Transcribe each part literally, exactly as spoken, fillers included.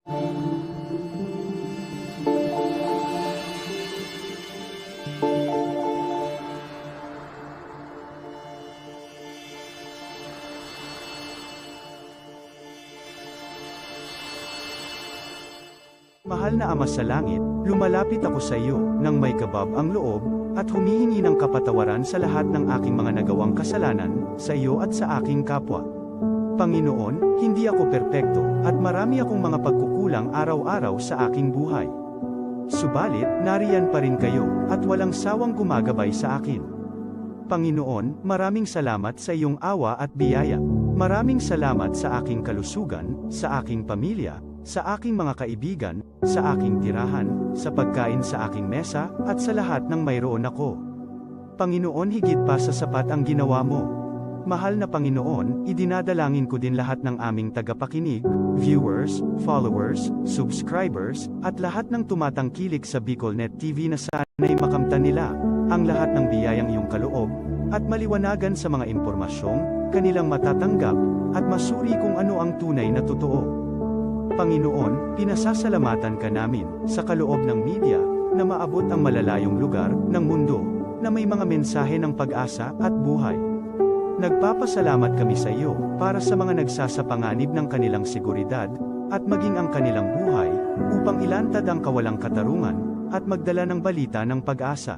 Mahal na Ama sa Langit, lumalapit ako sa iyo nang may kabab ang loob, at humihingi ng kapatawaran sa lahat ng aking mga nagawang kasalanan, sa iyo at sa aking kapwa. Panginoon, hindi ako perpekto, at marami akong mga pagkukulang araw-araw sa aking buhay. Subalit, nariyan pa rin kayo, at walang sawang gumagabay sa akin. Panginoon, maraming salamat sa iyong awa at biyaya. Maraming salamat sa aking kalusugan, sa aking pamilya, sa aking mga kaibigan, sa aking tirahan, sa pagkain sa aking mesa, at sa lahat ng mayroon ako. Panginoon, higit pa sa sapat ang ginawa mo. Mahal na Panginoon, idinadalangin ko din lahat ng aming tagapakinig, viewers, followers, subscribers, at lahat ng tumatangkilik sa BicolNet T V na sana'y makamtan nila ang lahat ng biyayang iyong kaloob, at maliwanagan sa mga impormasyong kanilang matatanggap, at masuri kung ano ang tunay na totoo. Panginoon, pinasasalamatan ka namin sa kaloob ng media na maabot ang malalayong lugar ng mundo na may mga mensahe ng pag-asa at buhay. Nagpapasalamat kami sa iyo para sa mga nagsasapanganib ng kanilang seguridad at maging ang kanilang buhay upang ilantad ang kawalang katarungan at magdala ng balita ng pag-asa.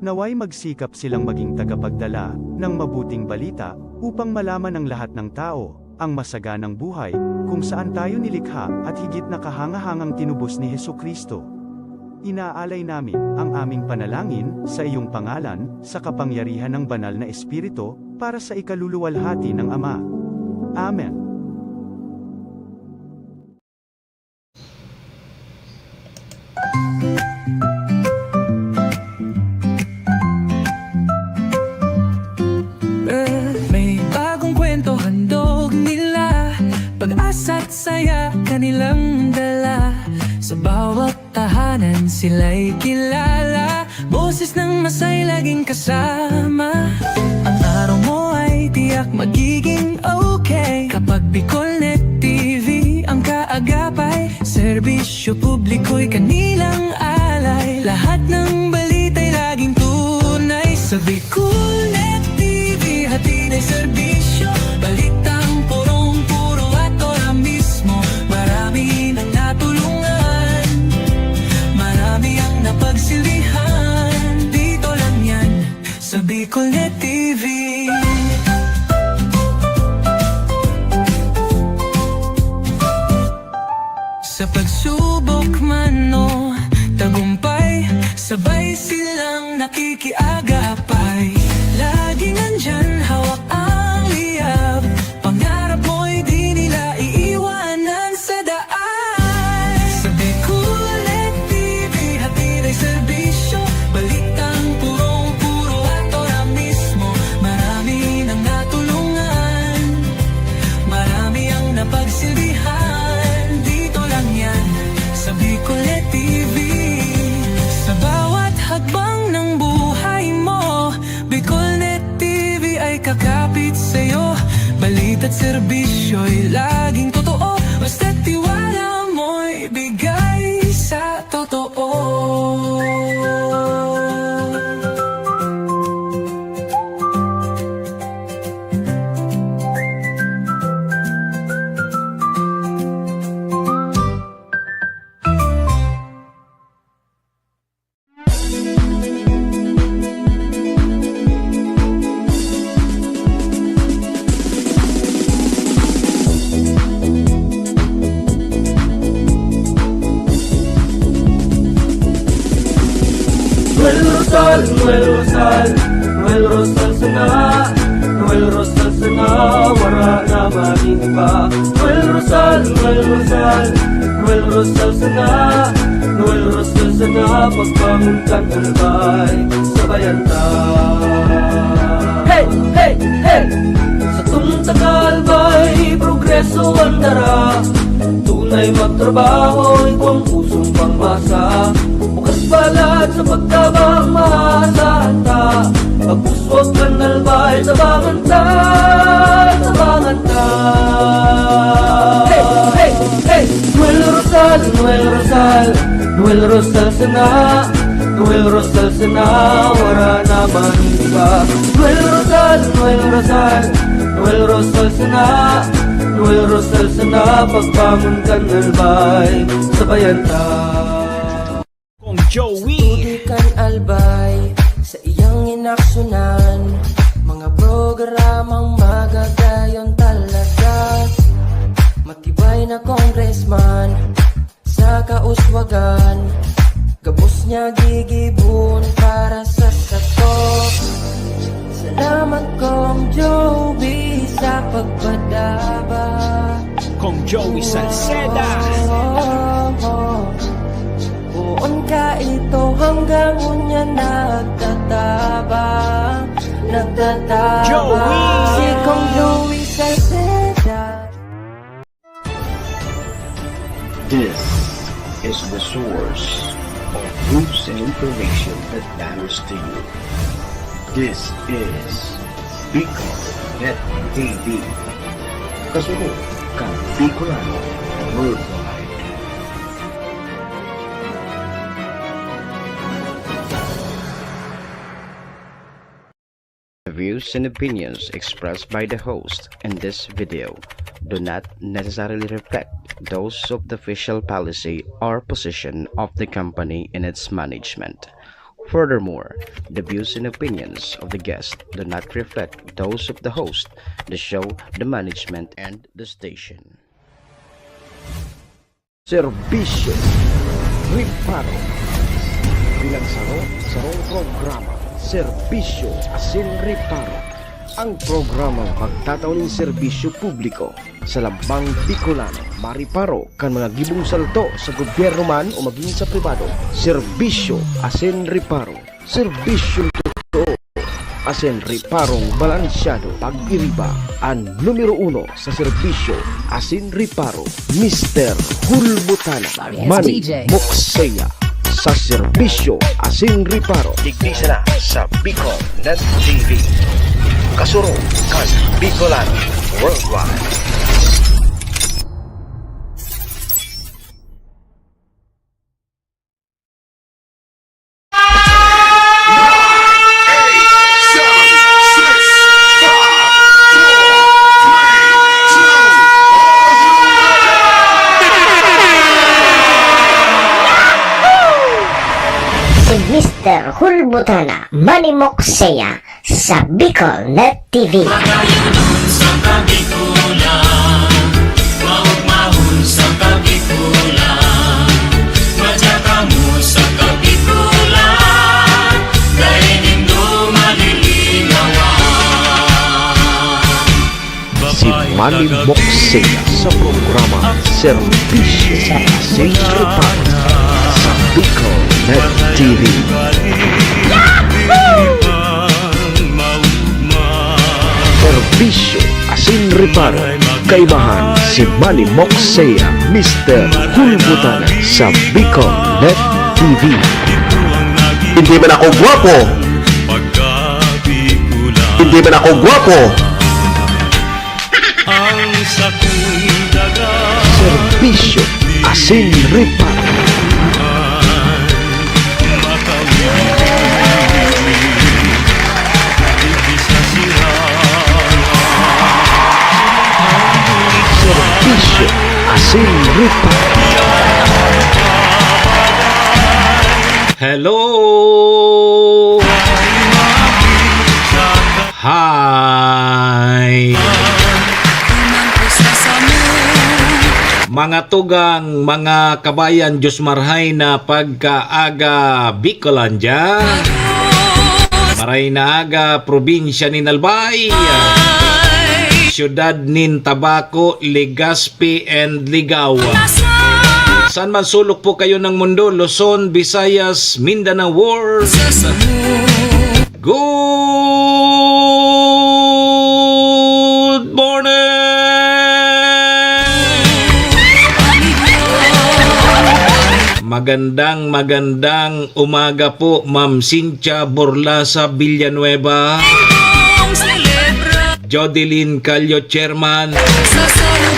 Naway magsikap silang maging tagapagdala ng mabuting balita upang malaman ng lahat ng tao ang masaganang buhay kung saan tayo nilikha at higit na kahangahangang tinubos ni Jesu-Cristo. Inaalay namin ang aming panalangin sa iyong pangalan, sa kapangyarihan ng Banal na Espiritu, para sa ikaluluwalhati ng Ama. Amen. May bagong kwento handog nila, pag-asa't saya kanilang dala. Sa bawat tahanan sila'y kilala, boses ng masay laging kasama. Ang araw mo ay tiyak magiging okay kapag BicolNet T V ang kaagapay. Serbisyo publiko'y kanilang alay, lahat ng balita'y laging tunay. Sa BicolNet T V, hatid ay serbisyo, balitang purong-puro at ora mismo. Marami nang natulungan, marami ang napagsilbihan. Dito lang yan, sa BicolNet T V. Sa pagsubok man o tagumpay, sabay silang nakikiagapay. Laging nandyan, hawak ang liyab, pangarap mo'y di nila iiwanan sa daan. Sa BicolNet T V, hatid ay serbisyo, balitang purong-puro at ora mismo. Marami nang natulungan, marami ang napagsilbihan. Dito lang yan, sa BicolNet T V. Sa bawat hakbang ng buhay mo, BicolNet T V ay kakapit sa'yo. Balita't serbisyo'y laging totoo, basta't tiwala mo'y bigay sa totoo. Noel Rosal, Noel Rosal, Noel Rosal sana, Noel Rosal sana, wara na magin iba. Noel Rosal, Noel Rosal, Noel Rosal sana, Noel Rosal sana, pagbangon kan Albay, sabayan ta. Hey! Hey! Hey! Satong taga Albay, progreso an dara. Tunay magtrabaho, igwang pusong pangmasa. Bukas balat sa pagtabang, maasahan ta. Pagpuswag kan Albay, tabangan ta, tabangan ta. Hey! Hey! Hey! Noel Rosal, Noel Rosal sana, Noel Rosal sana, wara na man iba. Noel Rosal, Noel Rosal, Noel Rosal sana, Noel Rosal sana, pagbangon kan Albay, sabayan ta. Kong Joey. Sa tubig kan Albay, sa iyang inaksunan, mga programang magagayon talaga. Matibay na congressman, sa kauswagan, gabos niya gigibon para sa sato. Salamat, Kong Joey, sa pagpadaba. Kong Joey Salceda. Poon ka ito hanggang unya nagtatabang, nagtatabang. Joey. Si Kong Joey Salceda. This is the source of news and information that matters to you. This is Bicol Net T V. Kasunod kan Bicolano Worldwide. The views and opinions expressed by the host in this video do not necessarily reflect those of the official policy or position of the company and its management. Furthermore, the views and opinions of the guest do not reflect those of the host, the show, the management, and the station. Serbisyo, reparo. Bilang saro, sarong programa, serbisyo asin reparo. Ang programang magtatao nin serbisyo publiko sa lambang Bicolano, mariparo kan mga gibong salto sa gobyerno man o magin sa pribado. Serbisyo asin reparo. Serbisyong totoo asin reparong balansyado. Pag-iriba, an numero uno sa serbisyo asin reparo, Mister Hulbutana. Manny Mokseya sa serbisyo asin reparo. Digdi sana sa Bicol Net T V. Kasurog kan Bicolano Worldwide. Si Mister Hulbutana, Manny Mokseya, sa Bicol Net T V. Pagayunon sa Kabikulan, maugmahon sa Kabikulan, madya kamo sa Kabikulan, dai nindo malilinawan. Si Manny Mokseya sa programa Serbisyo asin Reparo sa Bicol Net T V. Serbisyo asin reparo, kaibahan si Manny Mokseya, Mister Hulbutana sa Bicol Net T V. Hindi man ako gwapo. Hindi man ako gwapo. Ang sakong daga. Serbisyo asin reparo. Serbisyo asin reparo. Hello! Hi! Mga tugang, mga kabayan, Diyos marhay na pagkaaga, Bicolandia. Maray na aga, probinsya nin Albay, siyudad nin Tabaco, Legazpi and Ligao. Saan man sulok po kayo ng mundo, Luzon, Visayas, Mindanao World. Good morning! Magandang, magandang umaga po, Ma'am Cynthia Borlasa Villanueva, Jodeline Callo Chairman,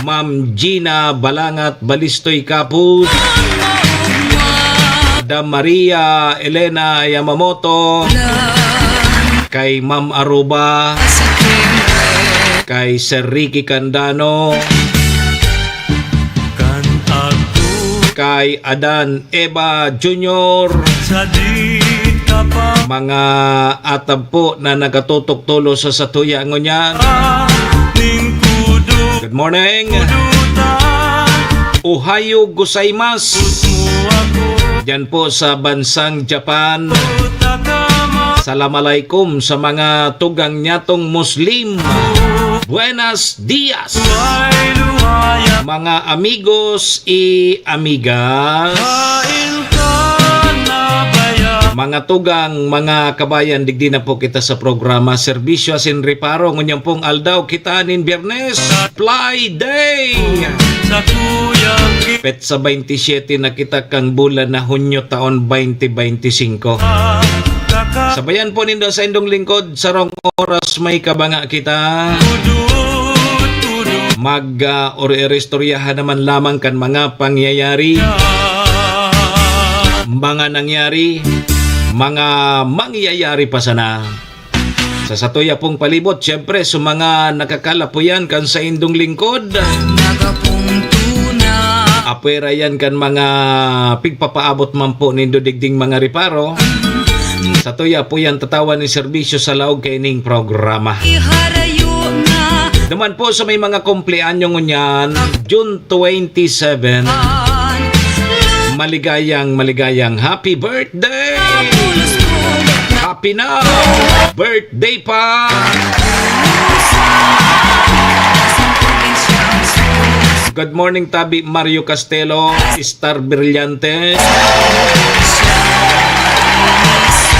Ma'am Gina Balangat Balistoy Kaput, Maria Elena Yamamoto, kay Ma'am Aruba, kay Sir Ricky Candano, kay Adan Eva Junior, mga atab po na nagatutok tolos sa satuya ngunyan. Good morning. Ohayo gozaimasu. Diyan po sa bansang Japan. Salam alaikum sa mga tugang nyatong Muslim. Buenos dias, mga amigos y amigas. Mga tugang, mga kabayan, digdi na po kita sa programa Serbisyo asin Reparo. Ngunyan pong aldaw, kita nin Biyernes, Fly Day. Petsa twenty-seven na kita kang bulan na Hunyo, taon twenty twenty-five. Sabayan po nindo sa indong lingkod, sarong oras may kabanga kita. Mag, ah, or iristoryahan naman lamang kan mga pangyayari, mga nangyari, mga mangyayari pa sana. Sa satuya pong palibot, siyempre, sa mga nakakalapuyan kan saindong lingkod. Apwera yan kan mga pigpapaabot man po nindo digding mga reparo. Satuya po yan tatawan ni serbisyo sa laog kaining programa. Iharayo na. Naman po sa may mga kumpleanyo ngunyan, June twenty-seven. Maligayang, maligayang happy birthday! Happy na! Birthday pa! Good morning, Tabi Mario Castelo, Star Brillante.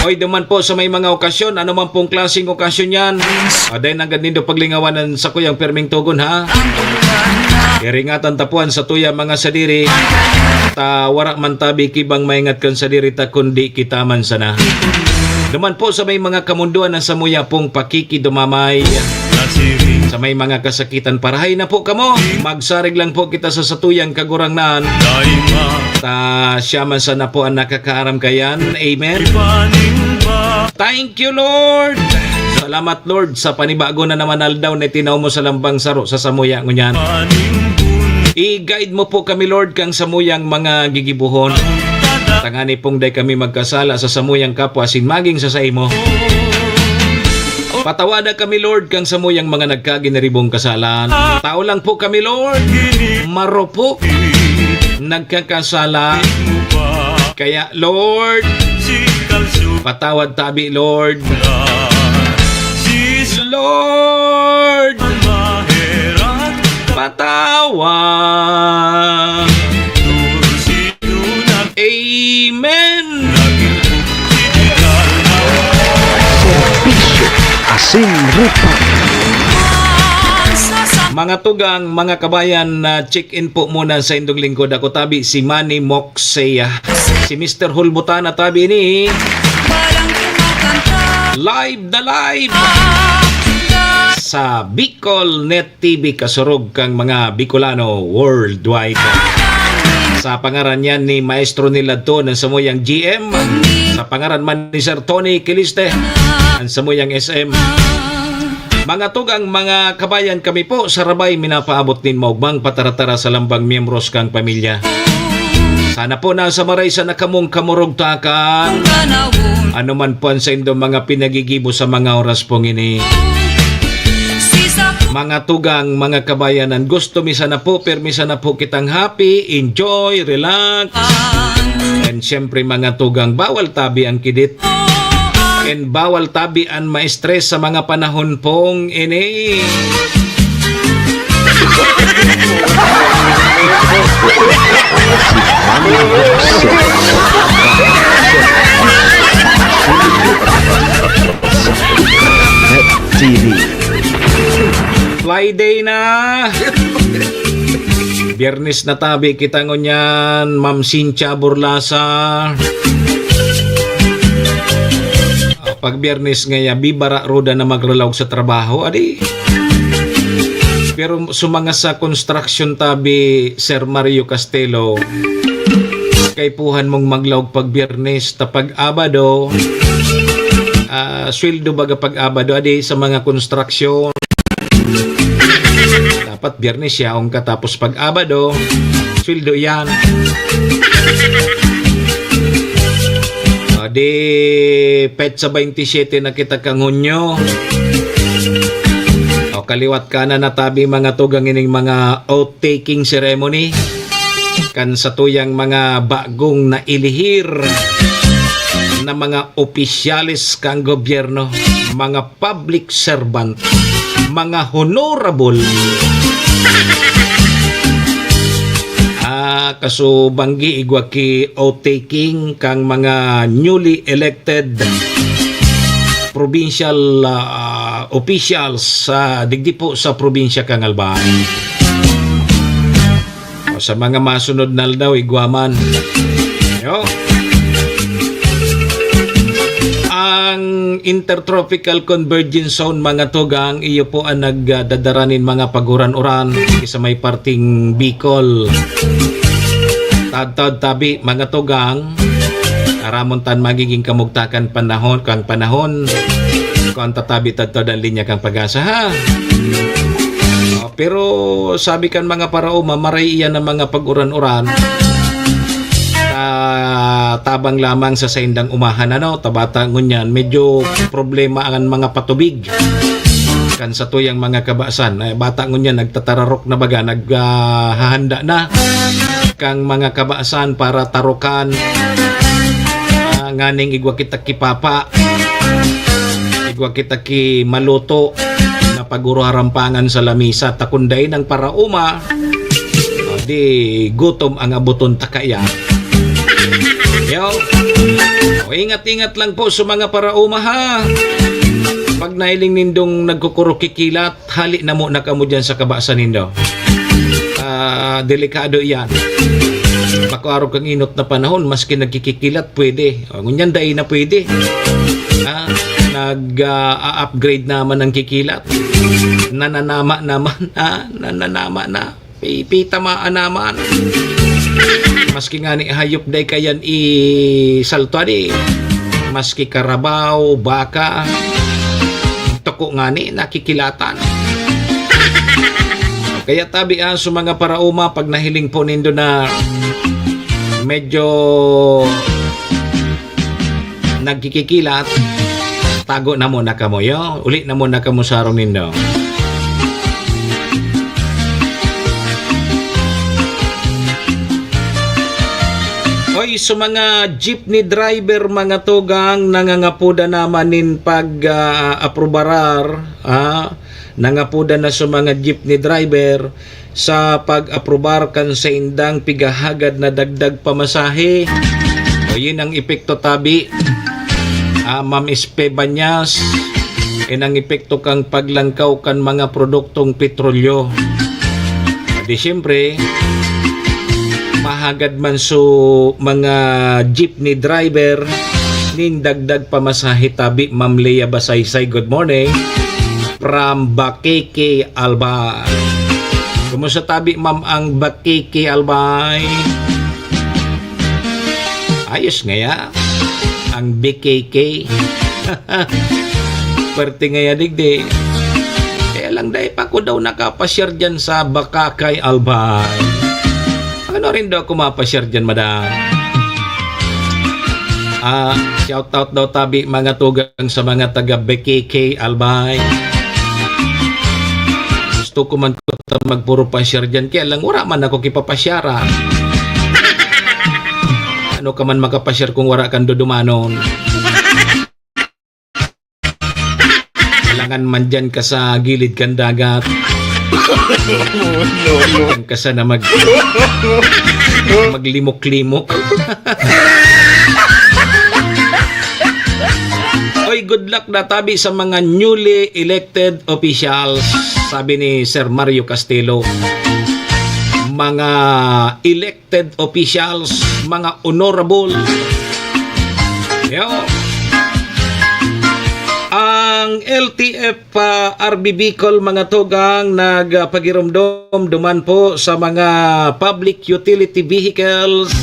Oy, duman po sa may mga okasyon, ano man pong klaseng okasyon yan, ah, dahil nanggad nindo paglingawan ang sakuyang perming tugon, ha? Iringatan tapuan sa tuya mga sadiri, ta wara man tabi kibang maingat kan sadiri ta, kundi kita man sana. Duman po sa may mga kamunduan ang samuya pong pakikidumamay. Sa may mga kasakitan, parahay na po kamo. Magsarig lang po kita sa satuyang Kagurangnan. Ta siya man sana po ang nakakaaram kayan. Amen. Thank you, Lord. Salamat, Lord, sa panibago na naman aldaw na itinaw mo sa lambang saro sa samuya ngunyan. I-guide mo po kami, Lord, kang samuyang mga gigibohon. Tangani pong dai kami magkasala sa samuyang kapwa asin maging sa saimo. Patawada kami, Lord, kang samuyang mga nagkaginiribong kasalan. Tao lang po kami, Lord. Marupok. Nagkakasala. Kaya, Lord, patawad tabi, Lord. Lord, patawad. Amen. Serbisyo asin reparo. Mga tugang, mga kabayan, na check-in po muna sa indong lingkod. Ako tabi, si Manny Moxea. Si Mister Hulbutana tabi ni. Live na live sa Bicol Net T V, kasurog kang mga Bicolano worldwide. Sa pangaran niyan ni Maestro Niladton, ang samuyang G M. Sa pangaran man ni Sir Tony Kiliste, ang samuyang S M. Mga tugang, mga kabayan, kami po sa Rabay minapaabot nin maugmang pataratara sa lambang miyembros kang pamilya. Sana po nasa maray sana kamong kamurugtakan. Ano man po ang saindo mga pinagigibo sa mga oras pong ini. Mga tugang, mga kabayanan, gusto mi sana po, pirmi sana po kitang happy, enjoy, relax. And syempre, mga tugang, bawal tabi ang kidit. And bawal tabi an ma-stress sa mga panahon pong ini. T V. Fly Day na! Biyernes na tabi kita ngunyan, Ma'am Cynthia Burlasa. Ah, pag Biyernes ngaya, bibara ruda na magralaog sa trabaho, adi. Pero sa mga sa construction tabi, Sir Mario Castelo, kaipuhan mong maglaog pag Biyernes ta pag Abado, ah, sweldo baga pag Abado, adi sa mga konstruksyon. Dapat Biyernes yaon ka, tapos pag Abado, sweldo yan. Ah, di petsa twenty-seven na kita kang Hunyo. O, kaliwat ka na natabi, mga tugang, ining mga oath-taking ceremony kan satuyang mga bagong nailihir na mga opisyales kan gobyerno, mga public servant, mga honorable. Ah, kasubanggi igwa ki oath-taking kang mga newly elected provincial, ah, officials sa digdi po sa probinsya kan Albay. O, sa mga masunod na aldaw, igwa man. Yo. Ang Intertropical Convergence Zone, mga tugang, iyo po ang nagdadara nin mga paguran-uran sa may parting Bicol. Taod-taod tabi, mga tugang, aramon tan magiging kamugtakan panahon, kan panahon. Kung tatabi taod-taod ang linya kan Pag-asa, ha? O, pero sabi kan mga paraoma, maray iyan ang mga paguran-uran. Ah, tabang lamang sa saindang umahan, ano, ta bata ngunyan, medyo problema ang mga patubig kan satuyang mga kabasan. Eh, bata ngunyan, nagtatararok na baga, nag, ah, hahanda na kang mga kabasan para tarokan, ah, nganing igwa kita ki papa, igwa kita ki maluto na pagurarampangan sa lamisa. Ta kun dai nang paraoma, ah, di gutom ang abuton ta kaya. Yo. O, ingat-ingat lang po sa mga paraoma, ha. Pag nahiling nindong nagkukurok kikilat, hali na muna kamo diyan sa kabasan nindo. Ah, delikado iyan. Bako arog kang inot na panahon, maski nagkikikilat, pwede. O, ngunyan dai na pwede. Ah, nag, ah, a-upgrade naman ang kikilat. Nananama naman, ah, nananama na. Pipitamaan naman. Maski ngani hayop, dai kayan isalto adi. Maski karabaw, baka, toko ngani, nakikilatan. Kaya tabi, ah, sa mga paraoma, pag nahiling po nindo na medyo nagkikikilat, tago na muna kamo, yo. Uli na muna kamo sa harong nindo. Oy, sa mga jeepney driver, mga tugang, nangangapoda naman nin pag, ah, aprubarar, ah, nangapoda na sa mga jeepney driver, sa pag-aprobar kan saindang pigahagad na dagdag pamasahe. O, yun ang epekto tabi, ah, Ma'am Espe Banyas, in ang epekto kang paglangkaw kan mga produktong petrolyo. Di siyempre, mahagad man so mga jeepney driver nin dagdag pamasahe tabi, Ma'am Lea Basaysay. Good morning. From Bakeke, Albay. Kumusta tabi, ma'am, ang Bakeke, Albay? Ayos ngaya ang B K K. Pwerte ngaya digdi. Kaya lang, dai pa ko daw nakapasyar dyan sa Bakakay, Albay. Ano rin daw ako mapasyar dyan, madam? Ah, shout out daw tabi, mga tugang, sa mga taga B K K, Albay. Gusto ko man ko ta magpuro pasyar dyan, kaya lang wala man ako kipapasyara. Ano ka man makapasyar kung wala kang dudumanon? Kailangan man dyan ka sa gilid kan dagat. Diyan ka sana mag-, maglimok-limok. Oy, good luck na tabi sa mga newly elected officials, sabi ni Sir Mario Castelo. Mga elect elected officials, mga honorable. Yo. Ang L T F, ah, R B Bicol, mga tugang, nagpagiromdom duman po sa mga public utility vehicles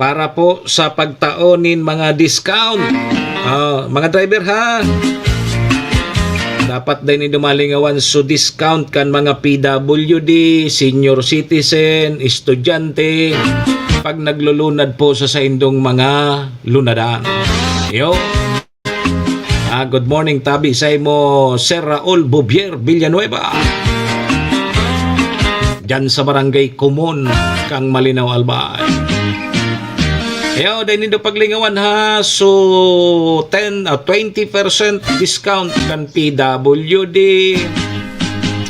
para po sa pagtao nin mga discount. Ah, mga driver ha, dapat din dumalingawan so discount kan mga P W D, senior citizen, estudyante, pag naglulunad po sa saindong mga lunadan. Yo. Ah, good morning, tabi sa imo, Sir Raul Bouvier Villanueva. Diyan sa Barangay Kumon, kang Malinaw, Albay. Ayaw, dahil nindo paglingawan ha, so ten, ah, twenty percent discount kan P W D,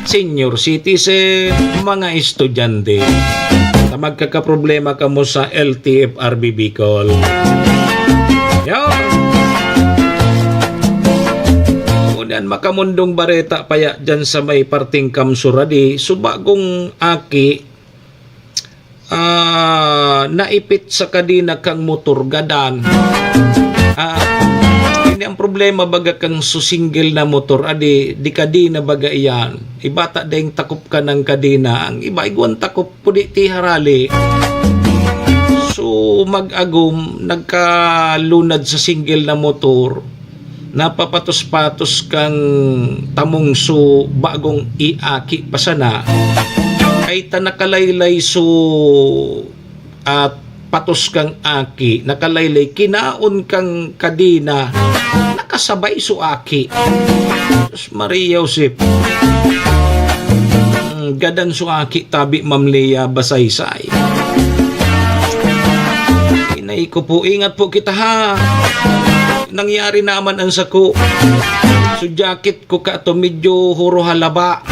senior citizen, mga estudyante. Na magkakaproblema kamo sa L T F R B Bicol. Yo! Ngunyan, makamundong bareta pa ya dyan sa may parting Kamsur adi, so bagong aki, ah, naipit sa kadena kang motor, gadan. Ah, ini ang problema, baga kang su single na motor, adi, di kadena baga iyan. Iba ta dayong takop ka ng kadena, ang iba igwan takop pudi ti harali. So, mag-agom, nagkalunad sa single na motor, napapatos-patos kang tamong su bagong iaki pa sana. Ay ta nakalaylay su at patos kang aki, nakalaylay, kinaon kang kadena, nakasabay su aki. Sus, Maria Josep. Mm, gadan su aki, tabi, Ma'am Lea Basaysay. Inay ko po, ingat po kita ha. Nangyari naman ang sako. So, jacket ko ka to, medyo huro halaba.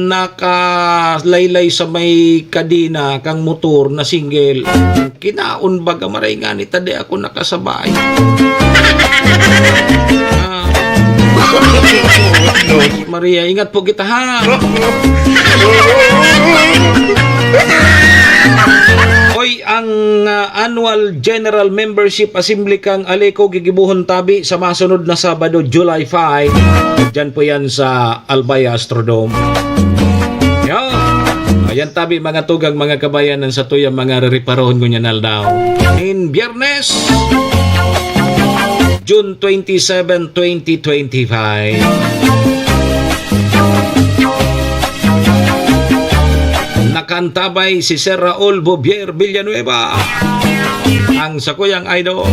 Nakalaylay sa may kadena kang motor na single. Kinaon baga, maray ngani ta di ako nakasabay. Ah. Maria, ingat po kita ha. Oy, ang, ah, annual general membership assembly kang Aleco gigibohon tabi sa masunod na Sabado, July five. Diyan po yan sa Albay Astrodome. Yan. Ayan tabi, mga tugang, mga kabayan, ang satuyang mga rereparohon ngunyan aldaw. In Biyernes, June twenty-seven, twenty twenty-five. Nakantabay si Sir Raul Bouvier Villanueva, ang sakuyang idol.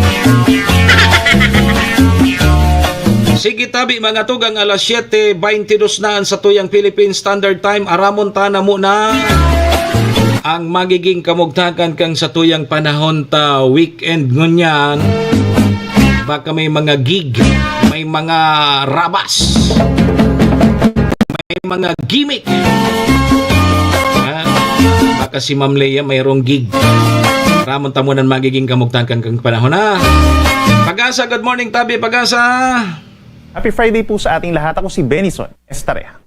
Sige tabi, mga tugang, alas siyete beintidos na ang satuyang Philippine Standard Time. Aramon ta na muna ang magiging kamugtakan kan satuyang panahon ta weekend ngunyan. Baka may mga gig, may mga rabas, may mga gimmick. Ha? Baka si Ma'am Lea mayroong gig. Aramon ta muna ang magiging kamugtakan kang panahon, ha? Pag-asa, good morning, tabi, Pag-asa. Happy Friday po sa ating lahat. Ako si Benison Estareja.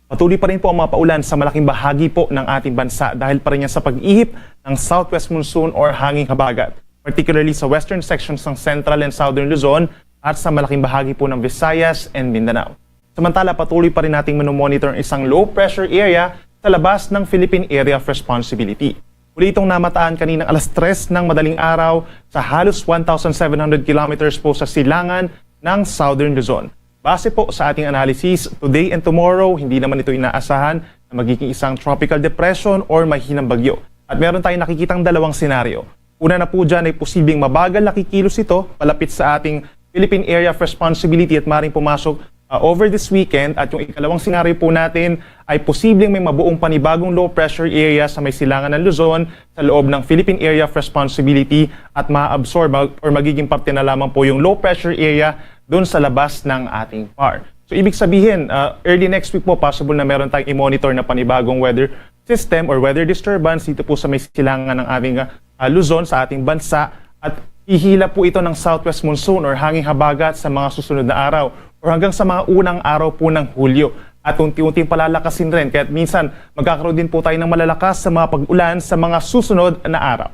Patuloy pa rin po ang mga paulan sa malaking bahagi po ng ating bansa dahil pa rin yan sa pag-ihip ng southwest monsoon or hanging habagat, particularly sa western sections ng Central and Southern Luzon at sa malaking bahagi po ng Visayas and Mindanao. Samantala, patuloy pa rin nating minomonitor ang isang low pressure area sa labas ng Philippine Area of Responsibility. Huli itong namataan kaninang alas tres ng madaling araw sa halos one thousand seven hundred kilometers po sa silangan ng Southern Luzon. Base po sa ating analysis, today and tomorrow, hindi naman ito inaasahan na magiging isang tropical depression or mahinang bagyo. At meron tayong nakikitang dalawang senaryo. Una na po dyan ay posibleng mabagal na kikilos ito palapit sa ating Philippine Area of Responsibility at maring pumasok, ah, over this weekend. At yung ikalawang senaryo po natin ay posibleng may mabuong panibagong low pressure area sa may silangan ng Luzon sa loob ng Philippine Area of Responsibility at ma-absorb mag-, or magiging parte na lamang po yung low pressure area doon sa labas ng ating par. So, ibig sabihin, ah, early next week po, possible na meron tayong i-monitor na panibagong weather system or weather disturbance dito po sa may silangan ng ating, ah, Luzon, sa ating bansa, at hihila po ito ng southwest monsoon or hanging habagat sa mga susunod na araw or hanggang sa mga unang araw po ng Hulyo. At unti-unting palalakasin rin, kaya't minsan magkakaroon din po tayo ng malalakas sa mga pag-ulan sa mga susunod na araw.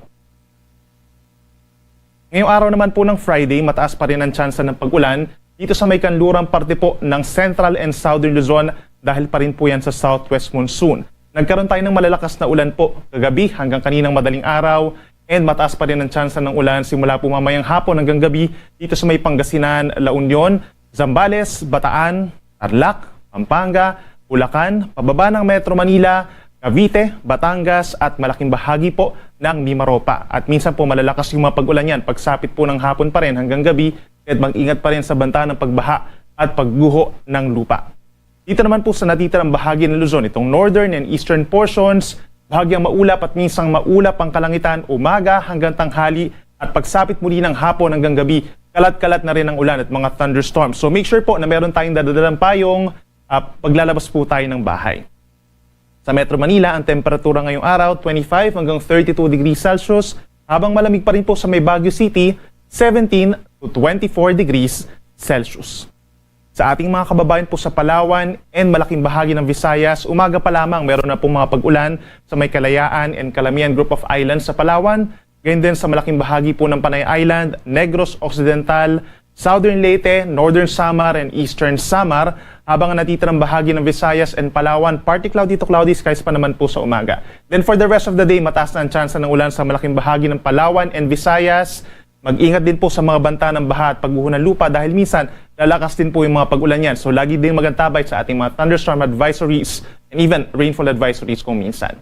Ngayong araw naman po ng Friday, mataas pa rin ang tsansa ng pag-ulan dito sa may kanlurang parte po ng Central and Southern Luzon dahil pa rin po yan sa southwest monsoon. Nagkaroon tayo ng malalakas na ulan po kagabi hanggang kaninang madaling araw, and mataas pa rin ang tsansa ng ulan simula po mamayang hapon hanggang gabi dito sa may Pangasinan, La Union, Zambales, Bataan, Tarlac, Pampanga, Bulacan, pababa ng Metro Manila, Cavite, Batangas at malaking bahagi po ng Mimaropa. At minsan po malalakas yung mga pag-ulan yan pagsapit po ng hapon pa rin hanggang gabi, at mag-ingat pa rin sa banta ng pagbaha at pagguho ng lupa. Dito naman po sa natitirang bahagi ng Luzon, itong northern and eastern portions, bahagyang maulap at minsang maulap ang kalangitan umaga hanggang tanghali at pagsapit muli ng hapon hanggang gabi, kalat-kalat na rin ang ulan at mga thunderstorms. So make sure po na meron tayong dadadalang payong, ah, paglalabas po tayo ng bahay. Sa Metro Manila, ang temperatura ngayong araw, twenty-five hanggang thirty-two degrees Celsius, habang malamig pa rin po sa may Baguio City, seventeen to twenty-four degrees Celsius. Sa ating mga kababayan po sa Palawan and malaking bahagi ng Visayas, umaga pa lamang meron na pong mga pag-ulan sa may Kalayaan and Calamian Group of Islands sa Palawan, gayon din sa malaking bahagi po ng Panay Island, Negros Occidental, Southern Leyte, Northern Samar, and Eastern Samar, habang ang natitirang bahagi ng Visayas and Palawan, partly cloudy to cloudy skies pa naman po sa umaga. Then for the rest of the day, mataas na ang tsansa ng ulan sa malaking bahagi ng Palawan and Visayas. Mag-ingat din po sa mga banta ng baha at pagguho ng lupa dahil minsan lalakas din po yung mga pag-ulan yan. So lagi din mag-antabay sa ating mga thunderstorm advisories and even rainfall advisories kung minsan.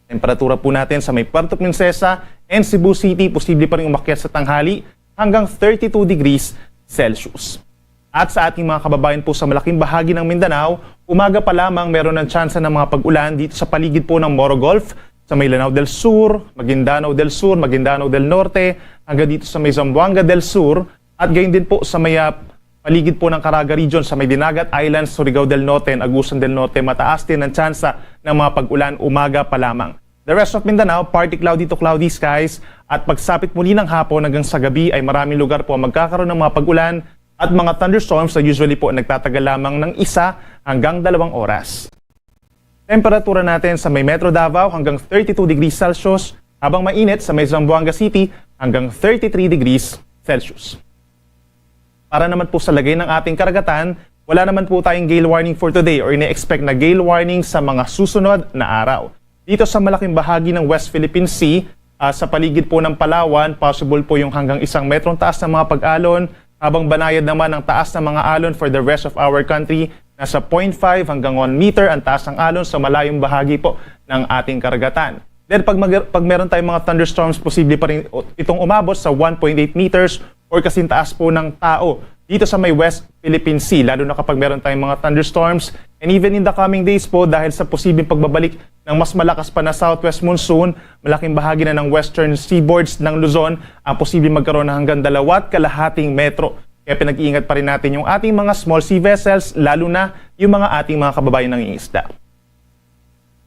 Temperatura po natin sa may Puerto Princesa and Cebu City, posible pa rin umakyat sa tanghali hanggang thirty-two degrees Celsius. At sa ating mga kababayan po sa malaking bahagi ng Mindanao, umaga pa lamang meron ng tsansa ng mga pag-ulan dito sa paligid po ng Moro Gulf, sa may Lanao del Sur, Maguindanao del Sur, Maguindanao del Norte, hanggang dito sa may Zamboanga del Sur, at gayon din po sa may, ah, paligid po ng Caraga Region, sa may Dinagat Islands, Surigao del Norte and Agusan del Norte, mataas din ang tsansa ng mga pag-ulan umaga pa lamang. The rest of Mindanao, partly cloudy to cloudy skies, at pagsapit muli ng hapon hanggang sa gabi ay maraming lugar po ang magkakaroon ng mga pag-ulan at mga thunderstorms na usually po nagtatagal lamang ng isa hanggang dalawang oras. Temperatura natin sa may Metro Davao hanggang thirty-two degrees Celsius, habang mainit sa may Zamboanga City hanggang thirty-three degrees Celsius. Para naman po sa lagay ng ating karagatan, wala naman po tayong gale warning for today or ine-expect na gale warning sa mga susunod na araw. Dito sa malaking bahagi ng West Philippine Sea, ah, sa paligid po ng Palawan, possible po yung hanggang isang metrong taas ng mga pag-alon, habang banayad naman ang taas ng mga alon for the rest of our country. Nasa point five hanggang one meter ang taas ng alon sa malayong bahagi po ng ating karagatan. Then pag, mag- pag meron tayong mga thunderstorms, posible pa rin itong umabot sa one point eight meters or kasing taas po ng tao dito sa may West Philippine Sea, lalo na kapag meron tayong mga thunderstorms. And even in the coming days po, dahil sa posibleng pagbabalik ng mas malakas pa na southwest monsoon, malaking bahagi na ng western seaboards ng Luzon ang posibleng magkaroon ng hanggang dalawa at kalahating metro. Kaya pinag-iingat pa rin natin yung ating mga small sea vessels, lalo na yung mga ating mga kababayan nangingisda.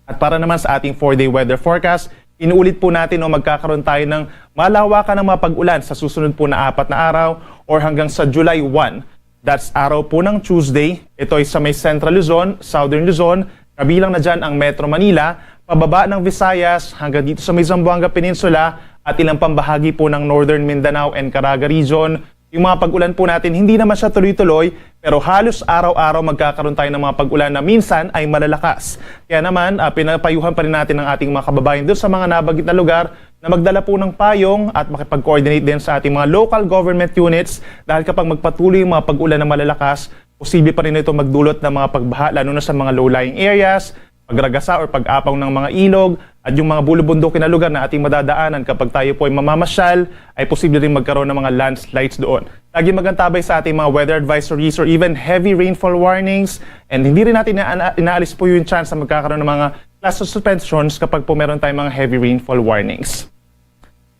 At para naman sa ating four-day weather forecast, inuulit po natin, no, magkakaroon tayo ng malawakan ng mga pag-ulan sa susunod po na apat na araw or hanggang sa July one. That's araw po ng Tuesday. Ito ay sa may Central Luzon, Southern Luzon, kabilang na dyan ang Metro Manila, pababa ng Visayas hanggang dito sa may Zamboanga Peninsula at ilang pambahagi po ng Northern Mindanao and Caraga Region. Yung mga pag-ulan po natin, hindi naman siya tuloy-tuloy, pero halos araw-araw magkakaroon tayo ng mga pag-ulan na minsan ay malalakas. Kaya naman, ah, pinapayuhan pa rin natin ang ating mga kababayan doon sa mga nabanggit na lugar na magdala po ng payong at makipag-coordinate din sa ating mga local government units, dahil kapag magpatuloy yung mga pag-ulan na malalakas, posible pa rin ito magdulot ng mga pagbaha, lalo na sa mga low-lying areas, pagragasa or pag-apaw ng mga ilog, at yung mga bulubundukin na lugar na ating madadaanan kapag tayo po ay mamamasyal, ay posible rin magkaroon ng mga landslides doon. Lagi mag-antabay sa ating mga weather advisories or even heavy rainfall warnings, and hindi rin natin ina- inaalis po yung chance na magkakaroon ng mga class suspensions kapag po meron tayong mga heavy rainfall warnings.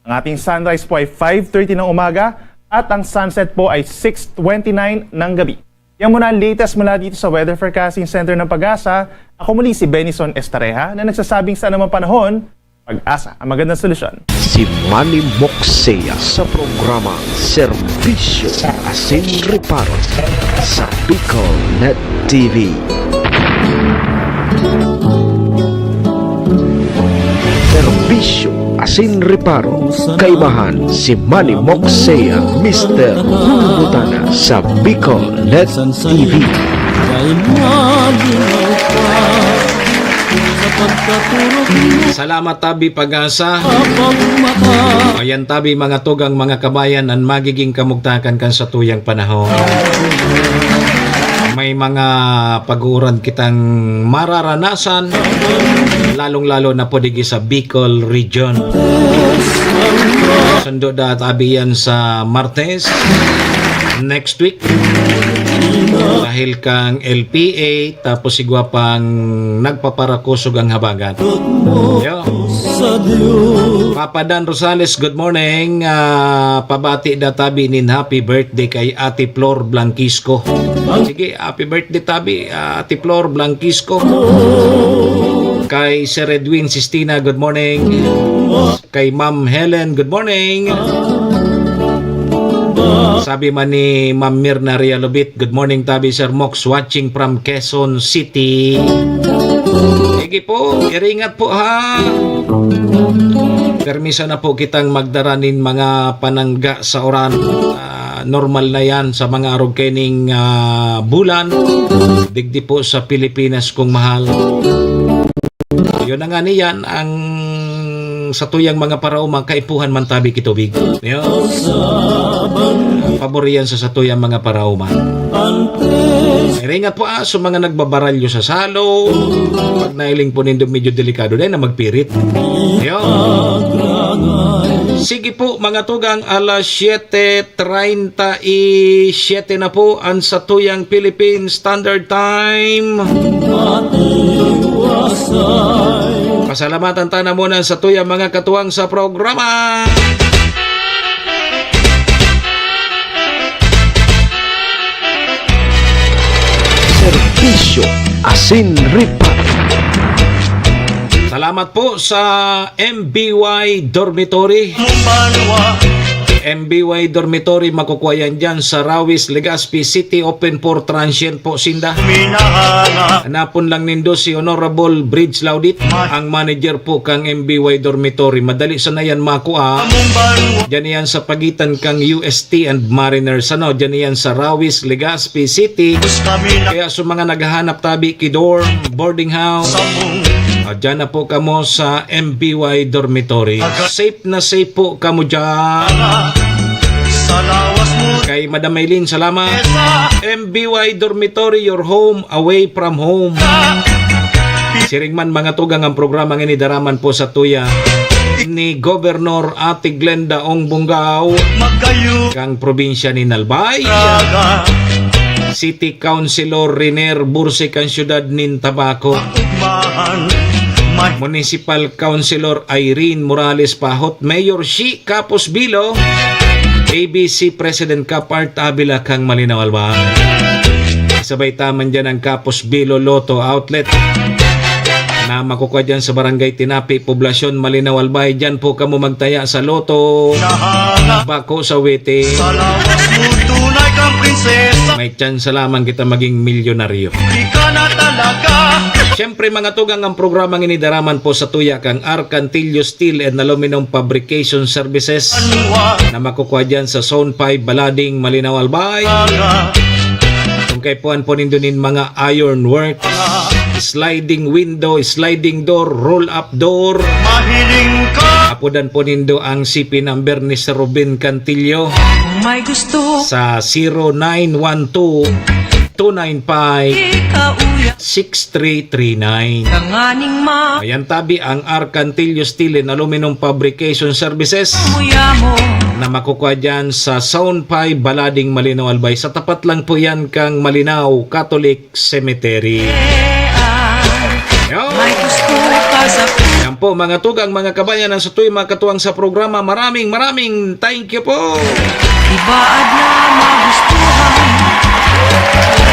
Ang ating sunrise po ay five thirty ng umaga at ang sunset po ay six twenty-nine ng gabi. Yan muna ang latest mula dito sa Weather Forecasting Center ng PAGASA. Ako muli si Benison Estareja na nagsasabing sa anumang panahon, PAGASA ang magandang solusyon. Si Manny Moxea sa programang Serbisyo Asin Reparo sa Bicol Net T V. Serbisyo Asin Reparo, kaibahan si Manny Moxea, Mister Bulbutana sa Bicol Net T V. Dahil malinaw ka sa Salamat tabi, Pag-asa. Ayan tabi, mga tugang, mga kabayan, an magiging kamugtakan kan satuyang panahon. May mga pag-uuran kitang mararanasan, lalong-lalo na po digi sa Bicol Region. Sundo da tabi yan sa Martes next week. Dahil kang L P A, tapos igwa pang nagpaparakusog ang habagat. Yo. Papa Dan Rosales, good morning. Ah, pabati da tabi nin happy birthday kay Ate Flor Blanquisco. Sige, happy birthday tabi, ah, Ate Flor Blanquisco. Kay Sir Edwin Sistina, good morning. Kay Ma'am Helen, good morning. Sabi man ni Ma'am Mirna Realobit, "Good morning, tabi, Sir Mox, watching from Quezon City." Sige po, iringat po, ha. Permiso na po kitang magdara nin mga panangga sa uran. Ah, normal na yan sa mga arog kaining, ah, bulan. Digdi po sa Pilipinas, kung mahal. Yun na nga niyan, ang satuyang mga paraoma, kaipuhan man tabi kitubig. Yun. Pabor yan sa satuyang mga paraoma. Iringat po, ah, sa mga nagbabaralyo sa salo. Pag nailing po nindo, medyo delikado na yun na magpirit. Yun. Sige po, mga tugang, alas siyete treinta y siete na po ang satuyang Philippine Standard Time. Pasalamatan ta na muna sa tuyang mga katuwang sa programa. Serbisyo asin ripa. Salamat po sa M B Y Dormitory. M B Y Dormitory, makukuha yan dyan sa Rawis, Legazpi City, open for transient po sinda. Hanapon lang nindo si Honorable Bridge Laudit, ang manager po kang M B Y Dormitory. Madali sana yan makua. Dyan yan sa pagitan kang U S T and Mariners. Ano, dyan yan sa Rawis, Legazpi City. Kaya sa mga naghahanap tabi ki dorm, boarding house, ah, dyan na po kamo sa M B Y Dormitory. Safe na safe po kamo dyan. Kay Madam Maylin, salamat. M B Y Dormitory, your home away from home. Siring man, mga tugang, ang programa ngini daraman po sa tuya ni Gobernador Ate Glenda Ong Bongao, kang probinsya nin Albay. City Councilor Riner Bursi, kang siyudad nin Tabaco. Municipal Councilor Irene Morales Pahot, Mayor Shi Capos Bilo, A B C President Kapart Avila, kang Malinao, Albay. Sabay taman dyan ang Capos Bilo Lotto Outlet na makukuha dyan sa Barangay Tinapi, Poblasyon, Malinao, Albay. Dyan po kamo magtaya sa Lotto. Bako sa waiting. May tsansa lamang kita maging milyonaryo. Siyempre, mga tugang, ang programa ngini daraman po sa tuya kang Arcantillo Steel and Aluminum Fabrication Services na makukuha dyan sa Zone five, Balading, Malinao, Albay. Kung kaipuhan po nindo nin mga iron work, sliding window, sliding door, roll-up door, apodan po nindo ang C P number ni Sir Ruben Cantillo sa zero nine one two, two nine five, six three three nine. Ayan tabi ang Arcantillo Steel and Aluminum Fabrication Services na makukuha dyan sa Zone five, Balading, Malinao, Albay. Sa tapat lang po yan kang Malinao Catholic Cemetery. Yo. Yan po, mga tugang, mga kabayan, ang satuy mga katuwang sa programa. Maraming, maraming thank you po. Ibaad na magustuhan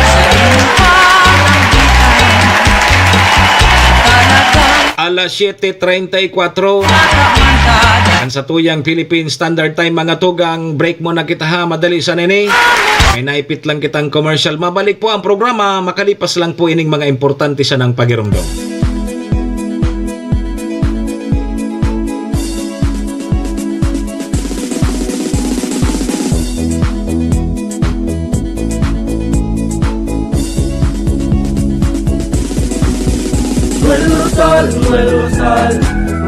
sa iyong pananglitan. Talagang alas siyete treinta y cuatro. Ang satuyang Philippine Standard Time, mga tugang, break muna kita ha, madali sa nini. May naipit lang kitang commercial. Mabalik po ang programa, makalipas lang po ining mga importante sanang pagirumdom. Buenos Rosal, Noel Rosal,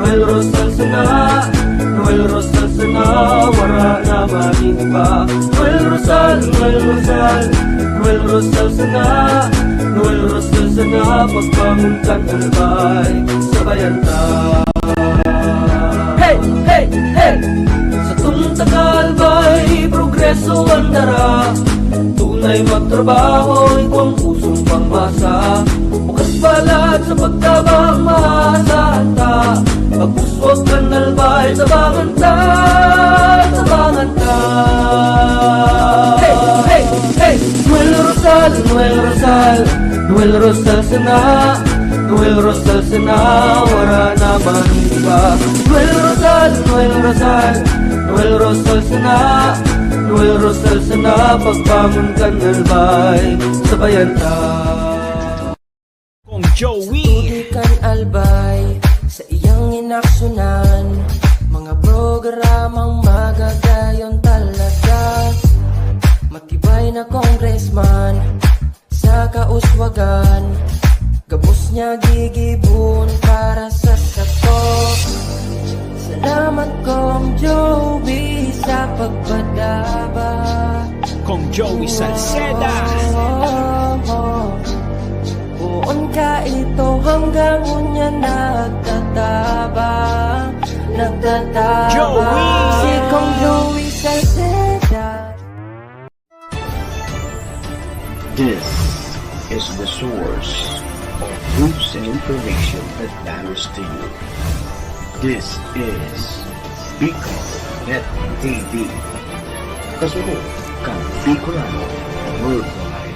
Noel Rosal sana, Noel Rosal sana, wara na man iba. Noel Rosal, Noel Rosal, Noel Rosal sana, Noel Rosal sana, pagbangon kan Albay, sabayan ta. Hey, hey, hey! Satong taga Albay, progreso an dara. Tunay magtrabaho, igwang pusong pangmasa. Bukas balat sa pagtabang, maasahan ta. Pag-uswag kan Albay, tabangan ta, tabangan ta. Hey, hey, hey! Noel Rosal, Noel Rosal, Noel Rosal sana, Noel Rosal sana, wara na man iba. Noel Rosal, Noel Rosal, Noel Rosal sana, Noel Rosal sana, pagbangon kan Albay, sabayan ta. Kong Joey. Tubig kan Albay sa iyang inaksyonan, mga programang magagayon talaga. Matibay na congressman sa kauswagan, gabos niya gigibon para sa sato. Salamat, Kong Joey, sa pagpadaba. Kong Joey Salceda. Oh, oh, oh. Poon ka ito hanggang ngunyan nagtatabang, nagtatabang. Joey. Si Kong Joey Salceda. This is the source of news and information that matters to you. This is Bicol Net T V. Kasunod kan Bicolano Worldwide.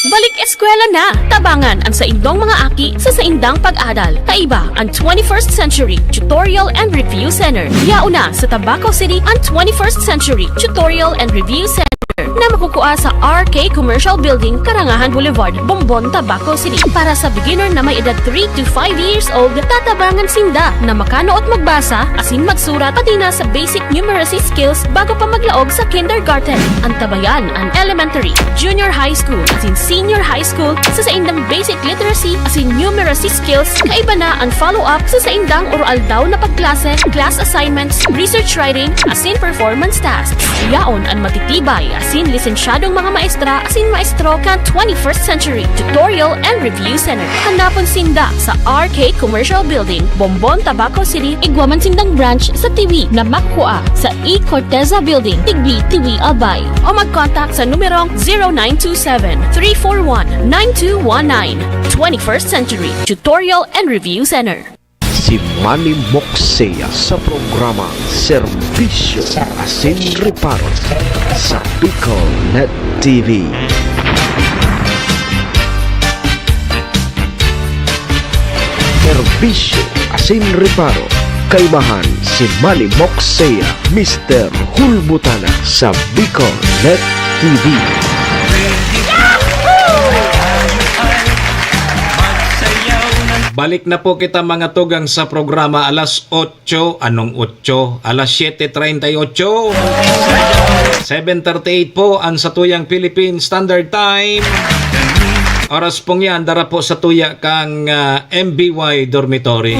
Balik eskwela na! Tabangan an saindong mga aki sa saindang pag-adal. Kaiba an twenty-first Century Tutorial and Review Center. Yaon na sa Tabaco City an twenty-first Century Tutorial and Review Center na makukua sa R K Commercial Building, Karangahan Boulevard, Bombon, Tabaco City. Para sa beginner na may edad three to five years old, tatabangan sinda na makanuot magbasa asin magsurat, pati na sa basic numeracy skills bago pa maglaog sa kindergarten. Antabayan an elementary, junior high school, asin senior high school sa saindang basic literacy asin numeracy skills, kaiba na an follow-up sa saindang oro-aldaw na pagklase, class assignments, research writing, asin performance tasks. Yaon an matitibay asin lisensyadong mga maestra asin maestro kan twenty-first Century Tutorial and Review Center. Hanapon sinda sa R K Commercial Building, Bombon, Tabaco City, igwa man sindang branch sa Tiwi na makukua sa E Corteza Building, Tigbi, Tiwi, Albay. O mag-contact sa numerong zero nine two seven, three four one, nine two one nine. Twenty-first Century Tutorial and Review Center. Si Manny Moksea sa programang Serbisyo asin Reparo sa Bicol Net T V. Serbisyo asin Reparo, kaibahan si Manny Moksea, Mister Hulbutana sa Bicol Net T V. Balik na po kita, mga tugang, sa programa alas otso, anong otso? Alas siete treinta y ocho. Seven thirty-eight po ang satuyang Philippine Standard Time. Oras pong yan, dara po satuya kang, ah, M B Y Dormitory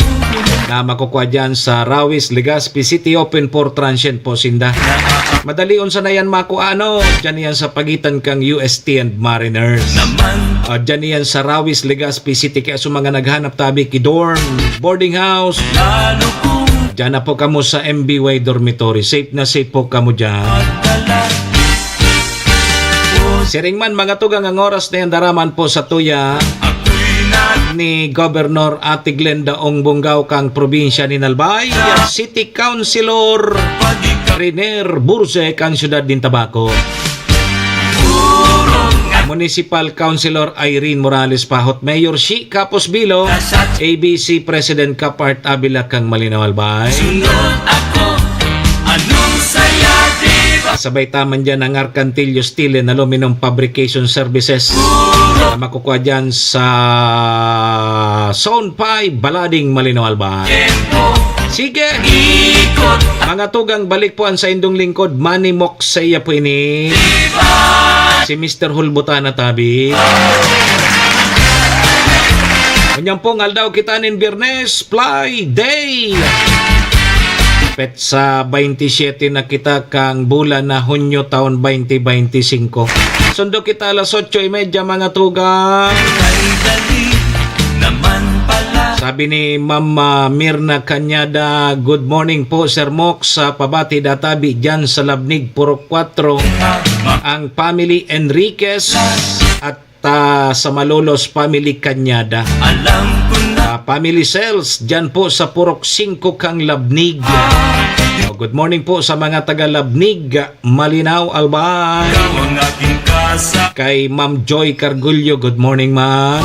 na makukua dyan sa Rawis, Legazpi City, open for transient po sinda. Madali unsa na yan makua, ano? Dyan yan sa pagitan kang U S T and Mariners. Ah, dyan yan sa Rawis, Legazpi City. Kaya sa mga naghanap tabi ki dorm, boarding house, dyan na po kamo sa M B Y Dormitory. Safe na safe po kamo dyan. Siring man, mga tugang, ang oras na yan, dara man po satuya ni Governor Ate Glenda Ong Bongao kang probinsya ni Albay, City Councilor Riner Burse kang siyudad nin Tabaco, Municipal Councilor Irene Morales Pahot, Mayor Shi Capos Bilo, A B C President Kapart Avila kang Malinao, Albay. Sabay ta man dyan ang Arcantillo Steel and Aluminum Fabrication Services na makukua dyan sa Zone five, Balading, Malinao, Albay. Sige! Mga tugang, balik po ang saindong lingkod, Manny Moksaya po ini. Si Mister Hulbutana Tabi. Unyang pong aldaw kita nin Biyernes, Fly Day. Petsa twenty-seven na kita kang bulan na Hunyo taon twenty twenty-five. Sundo kita alas otso y media, mga tugang. Sabi ni Ma'am, ah, Mirna Cañada, "Good morning po, Sir Mox, sa pabati databi dyan sa Labnig, Purok Kuwatro, ang family Enriquez at, ah, sa Malolos family Cañada. Ah, family Sales dyan po sa Purok singko kang Labnig." Oh, good morning po sa mga taga Labnig, Malinao, Albay. Kay Ma'am Joy Cargullo, good morning, ma'am.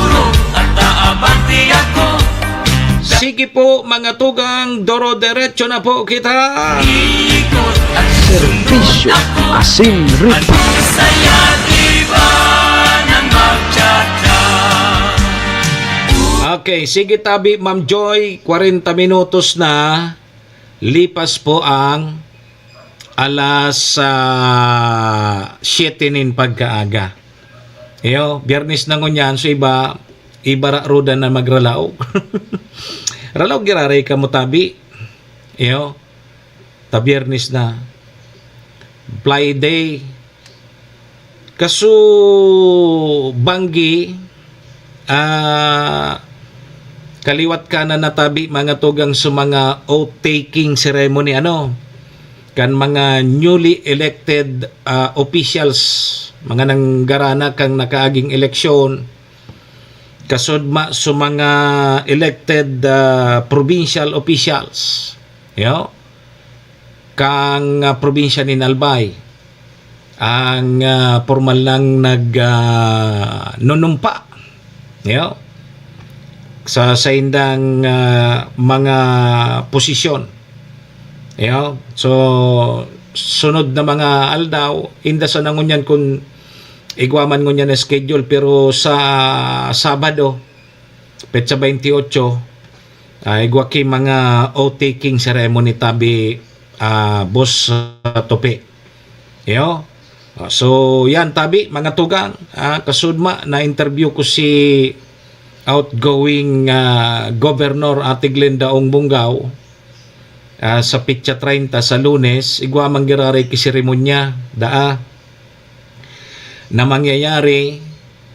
Sige po, mga tugang, doro-derecho na po kita. Serbisyo asin repaso. Okay, sige tabi, Ma'am Joy, kwarenta minutos na. Lipas po ang alas, ah, siyete nin pagkaaga. Iyo, Biyernes na ngunyan, so iba, iba ra rudan na magralaog. Ralaog giraray kamo tabi. Iyo, ta Biyernes na. Fly Day. Kaso, banggi, ah, kaliwat kanan na tabi, mga tugang, sa mga oath-taking ceremony, ano, kan mga newly elected, ah, officials, mga nanggarana kan nakaaging eleksyon, kasudma sa mga elected, ah, provincial officials. Yo? Kang, ah, probinsya nin Albay, ang, ah, pormal nang nag, ah, nunumpa, yo, sa saindang, ah, mga posisyon, yo. So, sunod na mga aldaw, inda sana ngunyan kun igwa man ngunyan na schedule, pero sa Sabado, petsa twenty-eight, ah, igwa ki mga oath-taking ceremony tabi, ah, boss, ah, Tope. Iyo. Ah, so, yan tabi, mga tugang. Ah, kasudma, na-interview ko si outgoing, ah, Governor Ate Glenda Ong Bongao, ah, sa petsa treinta, sa Lunes, igwa man giraray ki seremonya, daa na mangyayari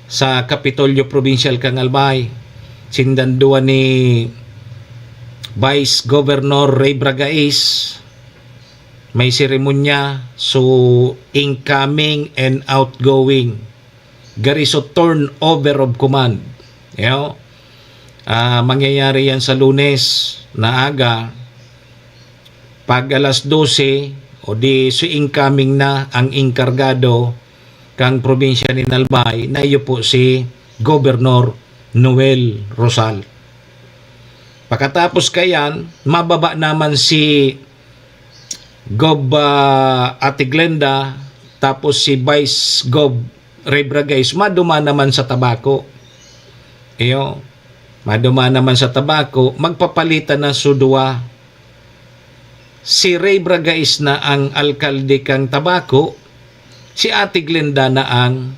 sa Kapitolyo Probinsyal kan Albay. Sindan duwa ni Vice Governor Ray Bragais, may seremonya, so incoming and outgoing, gari so turnover of command. Yo? Ah, mangyayari yan sa Lunes na aga, pag alas dose, o di so incoming na ang inkargado kang probinsya nin Albay, na iyo po si Gobernador Noel Rosal. Pakatapos kayan, mababa naman si Gob, ah, Ate Glenda, tapos si Vice Gob Ray Bragais, maduma naman sa Tabaco. Iyo, maduma naman sa Tabaco, magpapalitan na so duwa. Si Ray Bragais na ang alkalde kan Tabaco, si Ate Glenda na ang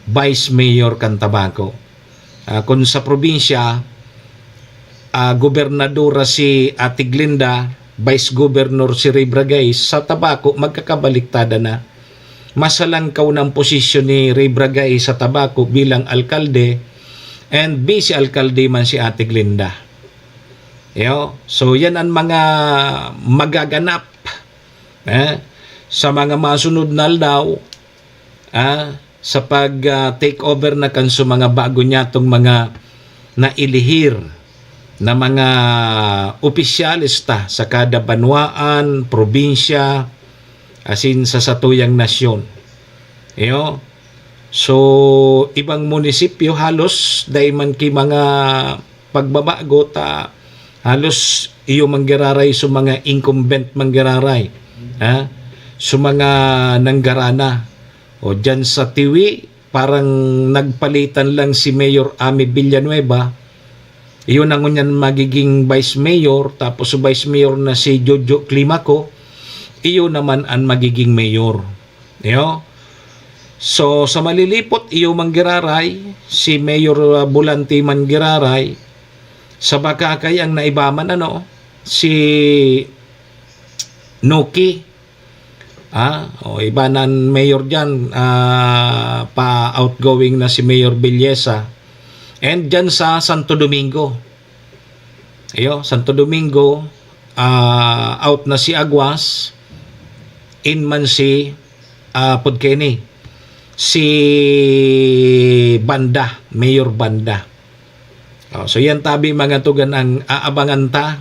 vice mayor kan Tabaco. Ah, kun sa probinsya, ah, gobernadora si Ate Glenda, vice governor si Ray Bragais, sa Tabaco, magkakabaliktada na. Mas halangkaw na ang posisyon ni Ray Bragais sa Tabaco bilang alkalde and vice alkalde man si Ate Glenda. Yo? So, yan ang mga magaganap, eh, sa mga masunod na aldaw, ah, sa pag, ah, take over na kan sa mga bago niyatong mga nailihir na mga opisyales ta sa kada banwaan, probinsya, asin sa satuyang nasyon. Iyo. So, ibang munisipyo halos dai man ki mga pagbabago ta halos iyo manggiraray so mga incumbent manggiraray, ha? So mga nanggarana. O diyan sa Tiwi, parang nagpalitan lang si Mayor Ami Villanueva, Iyo na ngunyan magiging vice mayor, tapos vice mayor na si Jojo Climaco, iyo naman ang magiging mayor. Iyo. So, sa Malilipot, iyo man giraray, si Mayor, ah, Volante man giraray, sa Bacacay ang naiba man, ano, si Noki. Ah, o, iba na ang mayor diyan, ah, pa-outgoing na si Mayor Villesa. And diyan sa Santo Domingo. Iyo, Santo Domingo, ah, out na si Aguas, in man si, ah, Pudkeni, si Banda, Mayor Banda. Oh, so yan tabi, mga tugang, ang aabangan ta.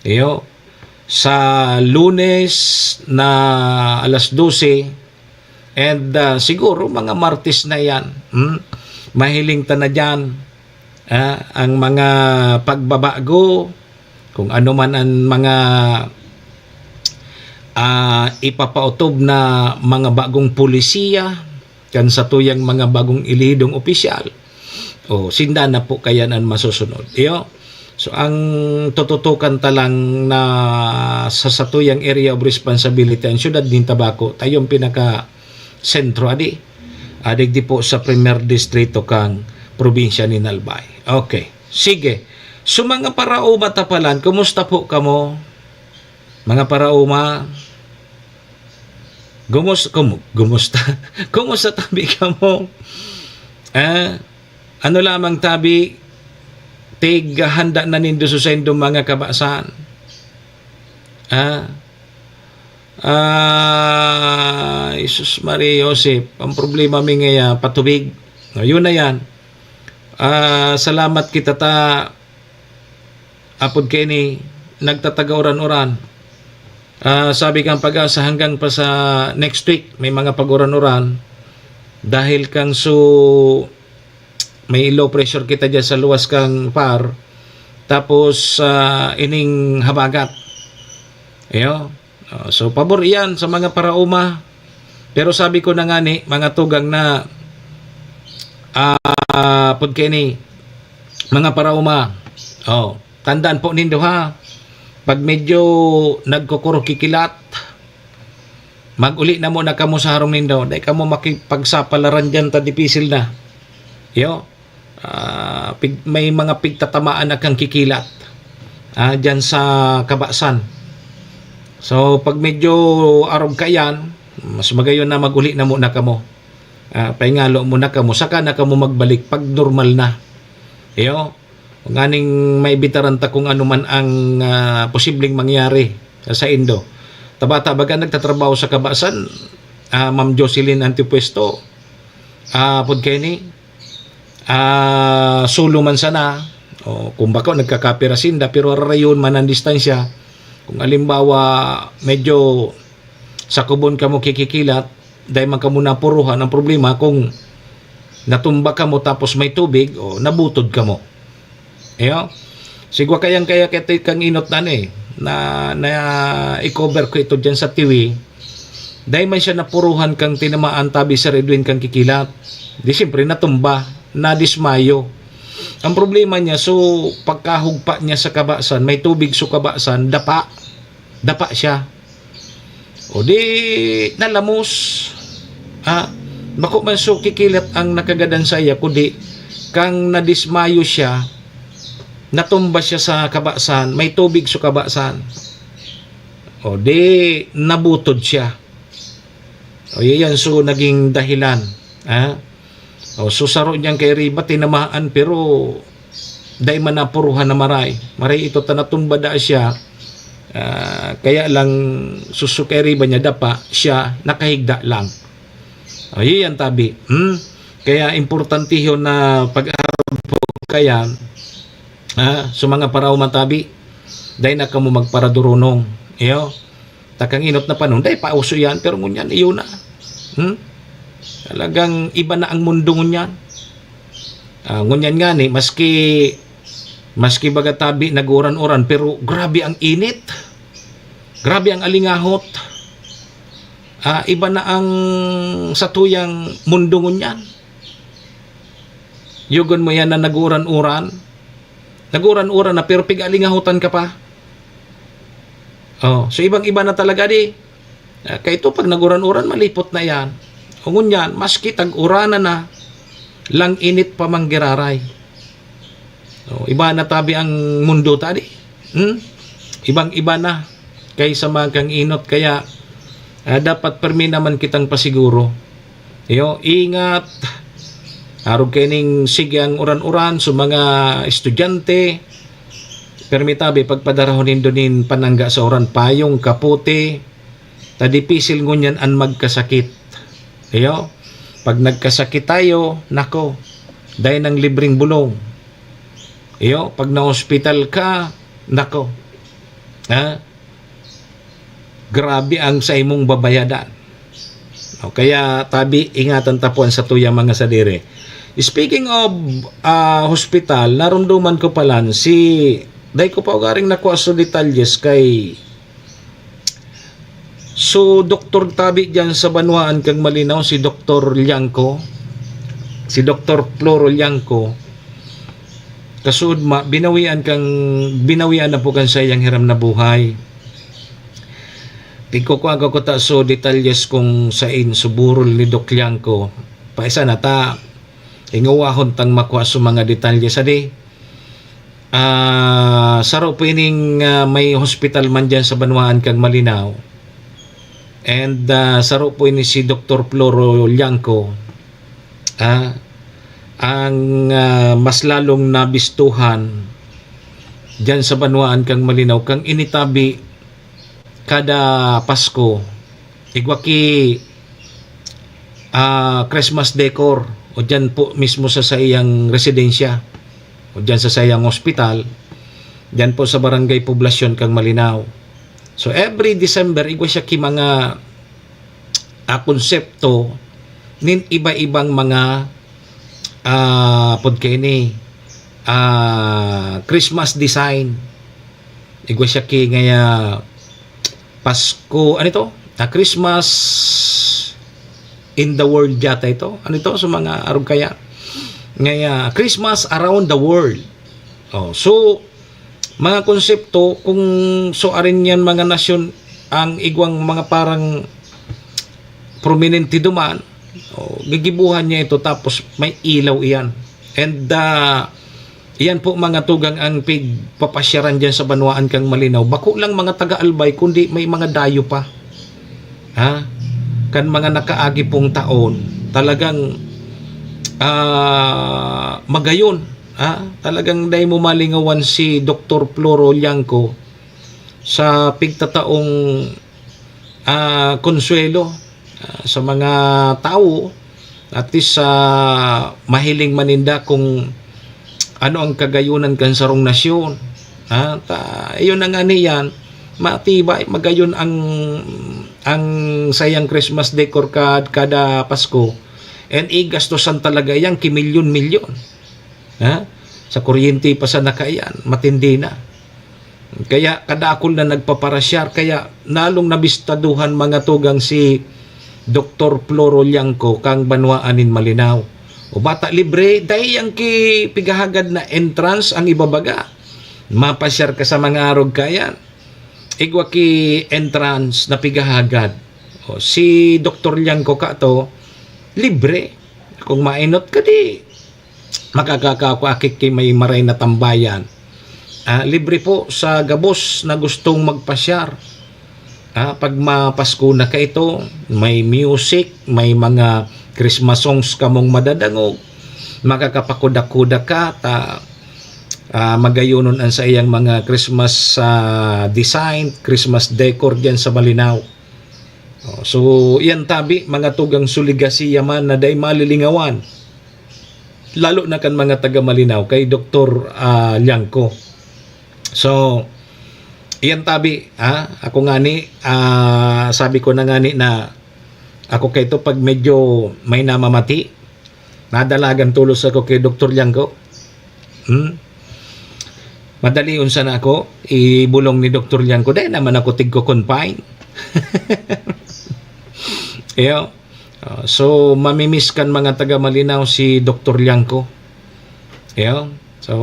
Iyo, sa Lunes na alas dose, and, ah, siguro mga Martes na yan, hmm? Mahiling ta na diyan, ah, ang mga pagbabago, kung ano man ang mga, ah, ipapautob na mga bagong polisiya kan satuyang mga bagong elehidong opisyal. O, sinda na po kaya an masusunod. Iyo. So, ang tututukan ta lang na sa satuyang area of responsibility, ang siyudad nin Tabaco, tayo ang pinaka-sentro, adi. Adigdi po sa Primer Distrito kan probinsya nin Albay. Okay. Sige. So, mga paraoma ta palan, kumusta po kamo? Mga paraoma, gumus-, kumu-, gumusta? Kumusta tabi kamo? Ah, ano lamang tabi, tighanda na nindo sa saindong mga kabasan. Ah, ah, Jesus, Maria, Joseph, ang problema mi ngaya, patubig. O, yun na yan. Ah, salamat kita ta, apod kaini, nagtatagauran-uran. Ah, sabi kan PAGASA, hanggang pa sa next week, may mga pag-uran-uran. Dahil kan su-, may low pressure kita dyan sa luwas kan PAR. Tapos, ah, ining habagat. Iyo. Ah, so, pabor iyan sa mga paraoma. Pero sabi ko na ngani, mga tugang na, ah, apod kaini, mga paraoma. Oh, tandaan po nindo, ha. Pag medyo nagkukurokikilat, mag-uli na muna kamo sa harong nindo. Dai kamo makipagsapalaran diyan ta dipisil na. Iyo. Ah, pig-, may mga pigtatamaan na kang kikilat, ah, diyan sa kabasan. So, pag medyo arog kaiyan, mas magayon na mag-uli na muna kamo. Ah, pahingalo muna kamo, saka na kamo magbalik pag normal na. Iyo, nganing maibitaran ta kung ano man ang, ah, posibleng mangyari sa saindo. Tabata baga nagtatrabaho sa kabasan, ah, Ma'am Jocelyn Antipuesto, ah, apod kaini, ah, solo man sana, o kung bako nagkakapira sinda, pero rarayon man ang distansya. Kung halimbawa, medyo sakubon kamo kikikilat, dai man kamo napuruhan. Ang problema, kung natumba kamo tapos may tubig, o nabutod kamo. Iyo. Sigwa kayang kaya kaya kang inot na, ano, eh, na, na i-cover ko ito diyan sa tiwi. Dai man siya napuruhan kang tinamaan tabi, Sir Edwin, kang kikilat. Di siyempre natumba, nadismayo. Ang problema niya, so, pagkahugpa niya sa kabasan, may tubig sa kabasan, dapa. Dapa siya. O di, nalamos. Ha? Bako man so kikilat ang nakagadan sa iya, kundi kang nadismayo siya, natumba siya sa kabasan, may tubig sa kabasan. O di, nabutod siya. O, iyan so naging dahilan. Ha? O, so saro niyang kairiba, tinamaan, pero dai man napuruhan na maray. Maray ito ta natumba daa siya. Ah, kaya lang, susu kairiba niya, dapa, siya, nakahigda lang. O, iyan tabi. Hmm? Kaya importante yun na pag-arog po kaya, ha? So, mga paraoma tabi, dai na kamo magparadurunong. Iyo. Takang inot na panahon, dai pa uso yan, pero ngunyan, iyo na. Hmm? Talagang iba na ang mundo ngunyan. Ah, ngunyan ngani, maski, maski baga tabi nag-uran-uran, pero grabe ang init. Grabe ang alingahot. Ah, iba na ang satuyang mundo ngunyan. Yugon mo yan na nag-uran-uran. Nag-uran-uran na, pero pig-alingahutan ka pa. Oh, so ibang-iba na talaga di. Ah, kaito pag nag-uran-uran, malipot na yan. O ngunyan, maski tag-uranan na, lang init pa manggiraray. Oh, iba na tabi ang mundo tadi. Hmm? Ibang-iba na kaysa mga kang inot. Kaya, ah, dapat permi naman kitang pasiguro. Iyo, ingat. Arog kaining sige ang uran-uran sa mga estudyante. Permi tabi pagpadarahon nindo nin panangga sa uran, payong, kapote. Ta dipisil ngunyan an magkasakit. Iyo, pag nagkasakit tayo, nako, dai nang libreng bulong. Iyo, pag na-hospital ka, nako, ha? Grabe ang sa imong babayadan. O, kaya tabi, ingatan ta po ang satuyang mga sadiri. Speaking of, ah, hospital, narumduman ko palan si, dai ko pa ugaring nakuha so detalyes kay, so, doktor tabi diyan sa banwaan kang Malinaw, si Doktor Liangco, si Doktor Floro Liangco, kasuod ma, binawian kang, binawian na po kan saiyang hiram na buhay. Tigkukua ko kuta so detalyes kung sain suburol ni Doc Liangco. Paisa na ta, ingawahon tang makua so mga detalye sadi. Ah, saro po ining, ah, may hospital man diyan sa banwaan kang Malinaw. And, ah, saro po ini si Doktor Floro Liangco, ah, ang, ah, mas lalong nabistuhan diyan sa banwaan kang Malinaw, kang initabi kada Pasko, igwa ki, ah, Christmas decor, o diyan po mismo sa saiyang residensya, o diyan sa saiyang ospital, diyan po sa Barangay Poblacion kang Malinaw. So, every December, igwa siya ki mga, ah, konsepto nin iba-ibang mga, ah, pod kaini, ah, Christmas design. Igwa siya ki ngaya Pasko, ano ito? Ah, Christmas in the world yata ito. Ano ito? Sa mga arog kaya? Ngaya, Christmas around the world. Oh, so, mga konsepto, kung so arin yan mga nasyon, ang igwang mga parang prominente duman, oh, gigibuhan niya ito, tapos may ilaw iyan. And, ah, iyan po, mga tugang, ang pigpapasyaran diyan sa banwaan kang Malinaw. Bako lang mga taga-Albay, kundi may mga dayo pa. Ha? Kan mga nakaagi pong taon, talagang, ah, magayon. Ha? Talagang dai mo malingawan si Doktor Floro Liangco sa pigtataong, ah, konsuwelo, ah, sa mga tawo, at least, ah, mahiling man ninda kung ano ang kagayonan kan sarong nasyon. Ha? Ta, iyon na nga niyan, matibay, magayon ang, ang sayang Christmas decor kad, kada Pasko. And igastosan talaga yan, kimilyon-milyon. Ha? Sa kuryente pa sana kaiyan, matindi na. Kaya kadakul na nagpaparasyar, kaya nalong nabistaduhan mga tugang si Doktor Floro Liangco kang banwaan nin Malinao. O bata libre, dai yang ki pigahagad na entrance ang ibabaga. Mapasyar ka sa mga arog kayan. Igwa ki entrance na pigahagad. O, si Doktor Liangco kato, libre. Kung mainot ka, di makakakakuakit ki may maray na tambayan. Ah, libre po sa gabos na gustong magpasyar. Ah, pag mapasko na kaito, may music, may mga Christmas songs kamong madadangog, makakapakuda-kuda ka, ta, ah, magayonon an saiyang mga Christmas, ah, design, Christmas decor diyan sa Malinao. Oh, so, iyan tabi, mga tugang suligasiya man na dai malilingawan. Lalo na kan mga taga Malinao, kay Doktor, ah, Liangco. So, iyan tabi, ha? Ako ngani, ah, sabi ko na ngani na ako kaito pag medyo may namamati, nadalagan tulos ako kay Doktor Liangco. Hmm? Madalion sana ako, ibulong ni Doktor Liangco. Dai naman ako tigko-confine. Iyo. Ah, so, mamimiss kan mga taga Malinao si Doktor Liangco. Iyo. So,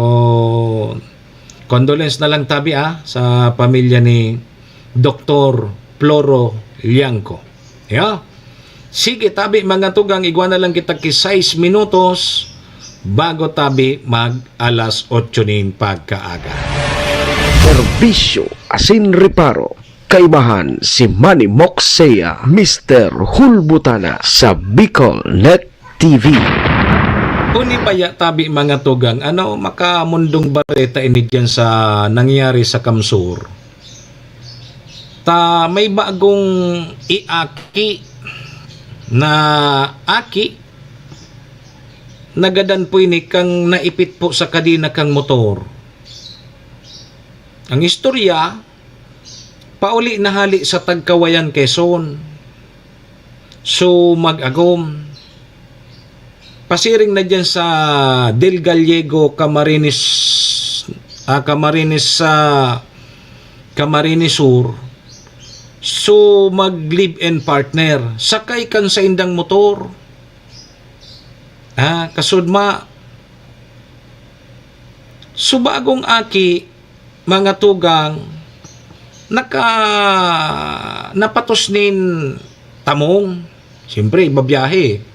Condolence na lang tabi, ah, sa pamilya ni Doktor Floro Liangco. Ya. Sige, tabi, mga tugang, igwa na lang kita ki sais minutos bago tabi mag alas otso nin pagkaaga. Serbisyo asin reparo. Kaibahan si Manny Moxea, Mister Hulbutana sa Bicol Net T V. Uni baya tabi, mga tugang, ano, makamundong bareta ini diyan sa nangyari sa Kamsur. Ta may bagong iaki na aki, nagadan po ini kang naipit po sa kadena kang motor. Ang istorya, pauli na hali sa Tagkawayan, Quezon. So, mag-agom. Pasiring na diyan sa Del Gallego, Camarines, ah, Camarines sa Camarines Sur. So, mag-live-in partner. Sakay kan saindang motor. Ah, kasudma. So, bagong aki, mga tugang, naka-, napatos nin tamong. Siyempre, ibabiyahe.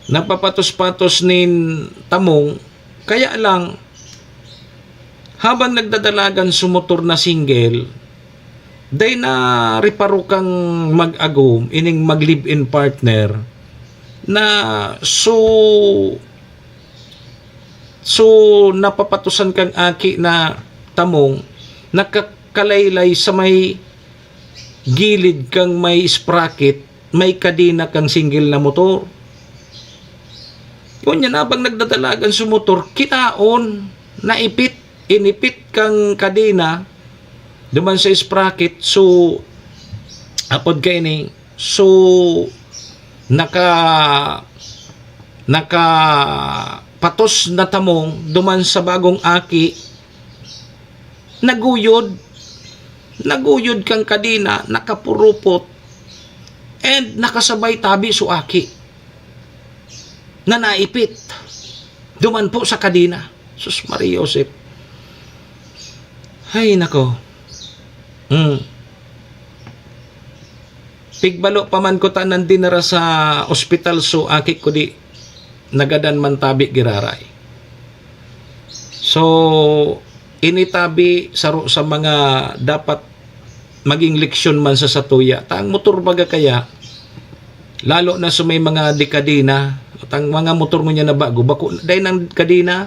Napapatos-patos nin tamong. Kaya lang, habang nagdadalagan su motor na single, dai na reparo kang mag-agom, ining mag-live-in partner, na su-, su-, napapatusan kang aki na tamong nakakalaylay sa may gilid kang may sprocket, may kadena kang single na motor. Ngunyan, habang nagdadalagan su motor, kinaon, naipit, inipit kang kadena duman sa sprocket. So, apod kaini, so, naka-, nakapatos na tamong duman sa bagong aki, naguyod. Naguyod kang kadena, nakapurupot, and nakasabay tabi su aki na naipit duman po sa kadena. Sus, Maria Josep. Hay, nako. Hmm. Pigbalo pa man ko ta nandinara sa ospital su aki, kudi nagadan man tabi giraray. So, ini tabi saro sa mga dapat maging leksyon man sa satuya. Ta ang motor baga kaya, lalo na sa may mga dekadena, at ang mga motor ngunyan na bago, bako, dai nang kadena,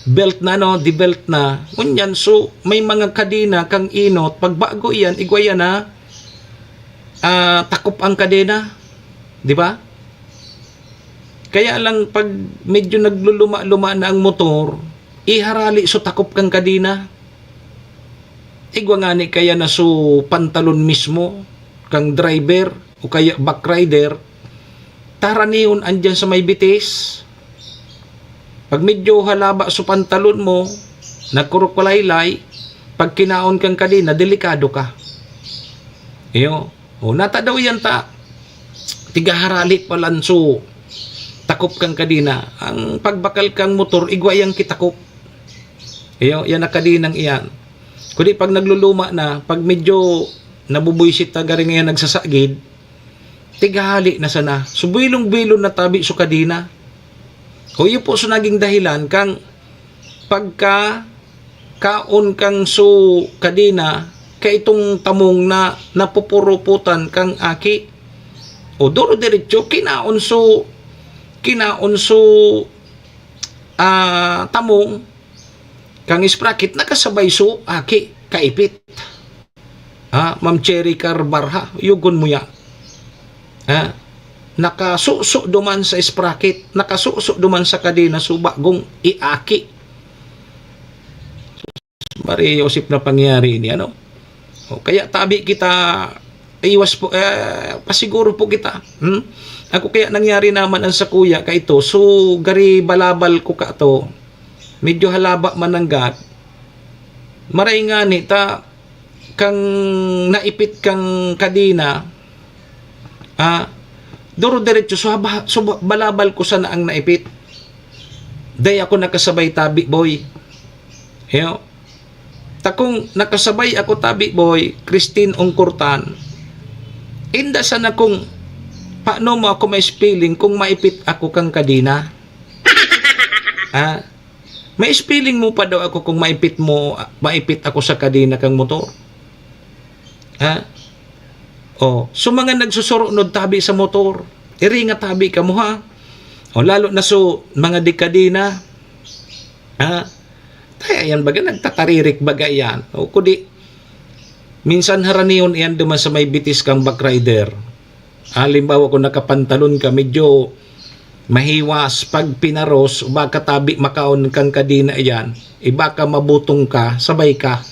belt na, no, de-belt na. Ngunyan, so, may mga kadena kang inot, pag bago iyan, igwa iyan na, ah, takop ang kadena. Di ba? Kaya lang, pag medyo nagluluma-luma na ang motor, iharali so takop kang kadena. Igwa ngani kaya na so pantalon mismo kang driver o kaya back rider, taranihon andiyan sa may bitis. Pag medyo halaba so pantalon mo, nagkurukulaylay, pag kinaon kang kadena, delikado ka. Iyo. O, nata daw yan ta, tigaharali palan so takop kang kadena. Ang pagbakal kang motor, igwa yang kitakop. Iyo, yan ang kadenang iyan. Kundi pag nagluluma na, pag medyo nabubuysit na, gari ngayon nagsasagid, tighahali na sana. So, bilong-bilong na tabi so kadena. O, iyo po so naging dahilan kang pagka kaon kang so kadena, kaitong tamong na napupuruputan kang aki. O, duro diretso, kinaon so, kinaon so, ah, tamong kang sprocket, nakasabay so aki, kaipit. Ha, Ma'am Cherry Carbarha, yugon mo yan. Ha? Nakasuso duman sa sprocket, nakasuso duman sa kadena, so bagong iaki. Maria Josep na pangyari ini, ano? O, kaya tabi kita, iwas po, eh, pasiguro po kita. Hmm? Ako kaya nangyari naman ang sakuya kaito, so gari balabal ko kato, medyo halaba man nanggad, maray ngani ta, kang naipit kang kadena, ah, duro diretso, so haba-, so ba-, balabal ko sana ang naipit. Dai ako nakasabay tabi, boy. Iyo, takong nakasabay ako tabi, boy, Christine Ongkortan. Inda sana kung paano mo ako ma-spelling kung maipit ako kang kadena? Ha? Ma-spelling mo pa daw ako kung maipit mo, maipit ako sa kadena kang motor? Ha? Oh, so mga nagsusuronod tabi sa motor, iringa tabi kamo, ha? O lalo na so mga di kadena, ha? Kaya yan baga, nagtataririk baga yan. O kudi, minsan haranion yan duman sa may bitis kang backrider. Halimbawa, kung nakapantalon ka, medyo mahiwas, pag pinaros, baka tabi makaon kang kadena yan, eh, baka mabutong ka, sabay ka.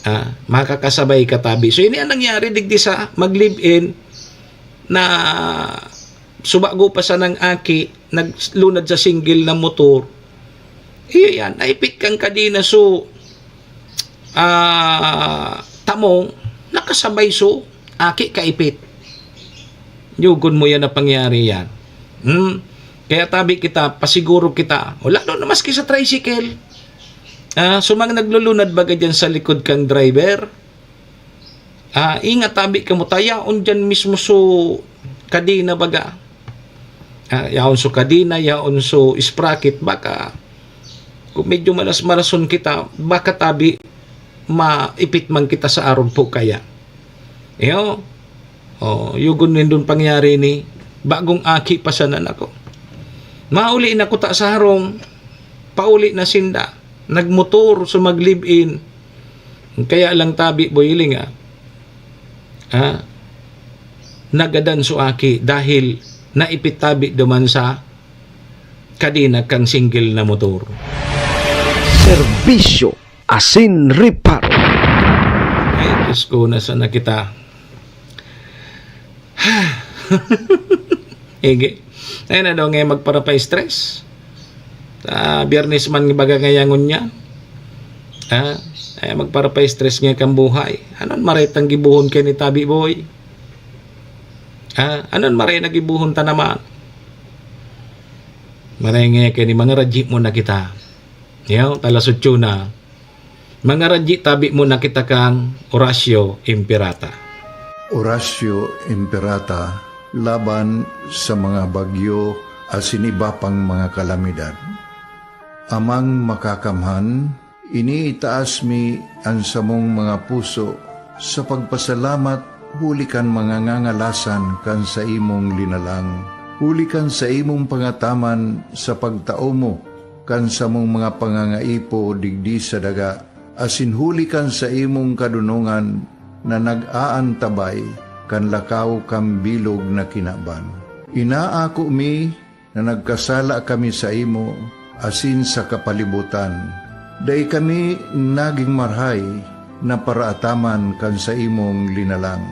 Ah, makakasabay ka tabi. So, ini ang nangyari digdi sa mag-live-in na subago pa sanang aki, naglunad sa single na motor. Iyo yan, naipit kang kadena, so, ah, tamong, nakasabay, so, aki kaipit. Yugon mo yan na pangyari yan. Hmm? Kaya tabi kita, pasiguro kita. O lalo na maski sa tricycle. Ah, so, mga naglulunad baga dyan sa likod kang driver, ah, ingat tabi kamo, ta yaon dyan mismo so kadena baga. Ah, yaon so kadena, yaon so sprocket, baka kung medyo malas-marason kita, baka tabi maipit man kita sa arog po kaya. Iyo, oh, yugon nindon pangyari ni bagong aki pa sana nako. Mauli na kuta sa harong, pauli na sinda. Nagmotor, so mag-live-in. Kaya lang tabi, boy, hiling, ah. Ah, nagadan so aki dahil naipit tabi duman sa kadena kang single na motor. Serbisyo asin reparo. Ay, Diyos ko, nasa na kita? Ege. Ay na daw nga magparapastress. Sa Biyernes man baga ngaya ngunyan. Ha? Ay, magparapastress nga kang buhay. Anon maray tang gibohon kay ni Tabi Boy? Ha? Anon maray na gibohon ta naman? Maray nga kay ni mga radyi mo na kita. Yaw, talasutyo na. Mga radyi tabi mo na kita kang Horacio Imperata. Horacio Imperata, laban sa mga bagyo asin iba pang mga kalamidad. Amang Makakamhan, iniitaas mi an samong mga puso sa pagpasalamat huli kan mga ngangalasan kan saimong linalang, huli kan saimong pangataman sa pagtao mo kan samong mga pangangaipo digdi sa daga, asin huli kan saimong kadonongan na nag-aantabay kan lakaw kan bilog na kinaban. Inaako mi na nagkasala kami saimo asin sa kapalibotan. Dai kami nagin marahay na paraataman kan saimong linalang.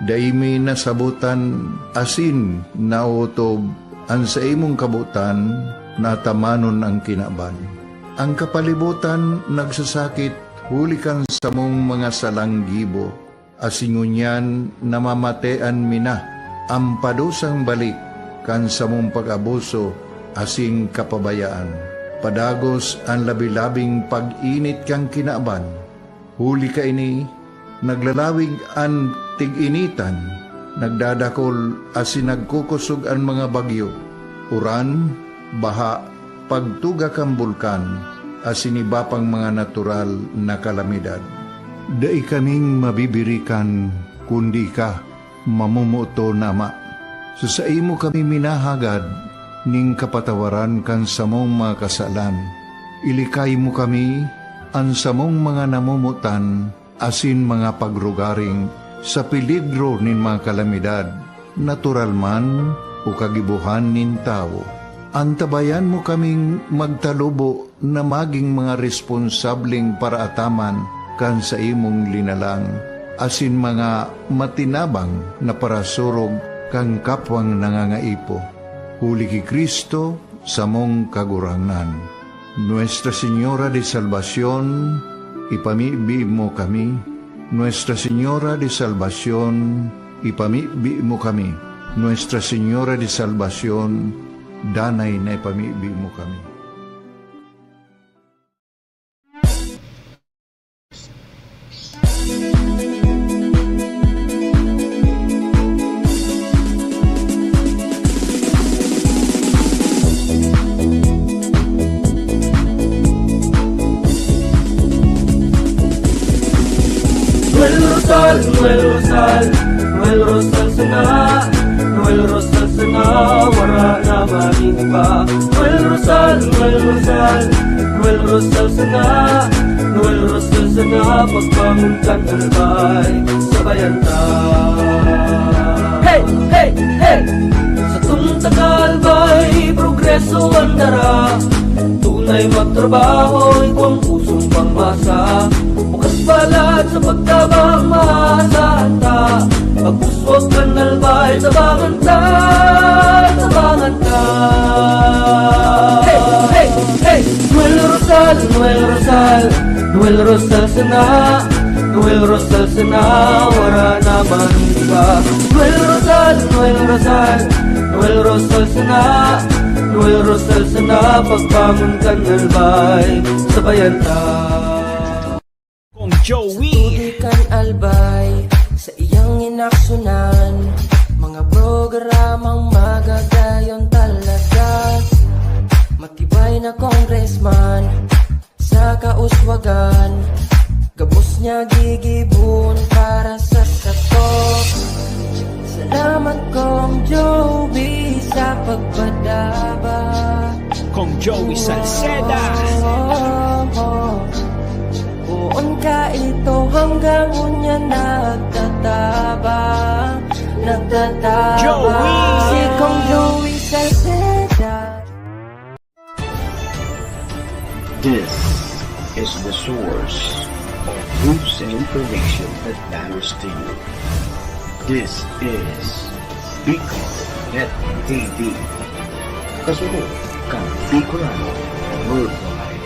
Dai mi nasabotan asin naotob an saimong kabotan na atamanon an kinaban. An kapalibotan nagsasakit huli kan samong mga salang gibo, asin ngunyan namamatean mi na an padusang balik kan samong pag-abuso asin kapabayaan. Padagos an labi-labing pag-init kan kinaban. Huli kaini, naglalawig an tig-initan, nagdadakol asin nagkukosog an mga bagyo, uran, baha, pagtuga kan bulkan, asin iba pang mga natural na kalamidad. Dai kaming mabibirikan, kundi ika, mamomoton na Ama. Sa saimo kami minahagad nin kapatawaran kan samong mga kasalan. Ilikay mo kami, an samong mga namomotan, asin mga pagrugaring sa peligro nin mga kalamidad, natural man o kagibohan nin tawo. Antabayan mo kaming magtalubo na magin mga responsableng paraataman kan saimong linalang, asin mga matinabang na parasurog kan kapwang nangangaipo. Huli ki Cristo, samong Kagurangnan. Nuestra Señora de Salvacion, ipamibi mo kami. Nuestra Señora de Salvacion, ipamibi mo kami. Nuestra Señora de Salvacion, danay na ipamibi mo kami. Noel Rosal sana, wara na mahihiba. Noel Rosal, Noel Rosal, Noel Rosal sana. Noel Rosal sana, pagbangon kan Albay, sabayan ta. Hey, hey, hey! Satong taga Albay, progreso an dara. Tunay magtrabaho, igwang pusong pangmasa. Bukas balat sa pagtabang, maasahan ta. Pag-uswag kan Albay, tabangan ta, tabangan ta. Hey, hey, hey! Noel Rosal, Noel Rosal, Noel Rosal sana. Noel Rosal sana, wara na mahihiba. Noel Rosal, Noel Rosal, Noel Rosal sana. Noel Rosal sana, pagbangon kan Albay, sabayan ta. Kong Joey. Sa tubig kan Albay, sa iyang inaksunan, mga programang magagayon talaga. Matibay na congressman, sa kauswagan, gabos niya gigibon para sa sato. Salamat, Kong Joey, sa pagpadaba. Kong Joey Salceda. Poon ka ito hanggang unya nagtatabang, nagtatabang. Joey. Si Kong Joey Salceda. This is the source of news and information that matters to you. This is Bicol Net T V. Kasunod kan Bicolano Worldwide.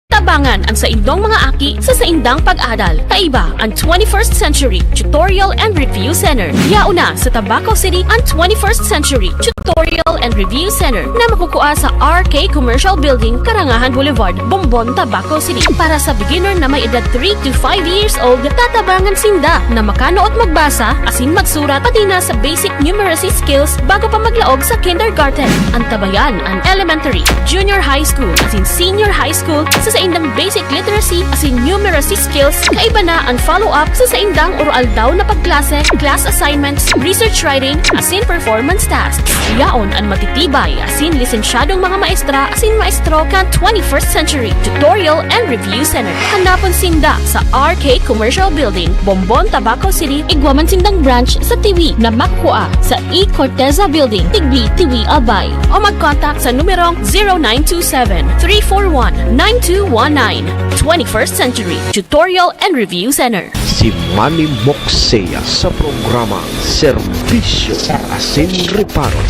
Tabangan an saindong mga aki sa saindang pag-adal. Kaiba an twenty-first Century Tutorial and Review Center. Yaon na sa Tabaco City an twenty-first Century Tutorial and Review Center na makukua sa R K Commercial Building, Karangahan Boulevard, Bombon, Tabaco City. Para sa beginner na may edad three to five years old, tatabangan sinda na makanuot magbasa asin magsurat, pati na sa basic numeracy skills bago pa maglaog sa kindergarten. Antabayan an elementary, junior high school, asin senior high school sa saindang basic literacy asin numeracy skills. Kaiba na an follow-up sa saindang oro-aldaw na pagklase, class assignments, research writing, asin performance tasks. Yaon an matitibay asin lisensyadong mga maestra asin maestro kan twenty-first Century Tutorial and Review Center. Hanapon sinda sa R K Commercial Building, Bombon, Tabaco City, igwa man sindang branch sa Tiwi na makua sa E Corteza Building, Tigbi, Tiwi, Albay. O mag-contact sa numerong zero nine two seven, three four one, nine two one nine. Twenty-first Century Tutorial and Review Center. Si Manny Moxea sa programang Serbisyo asin Reparo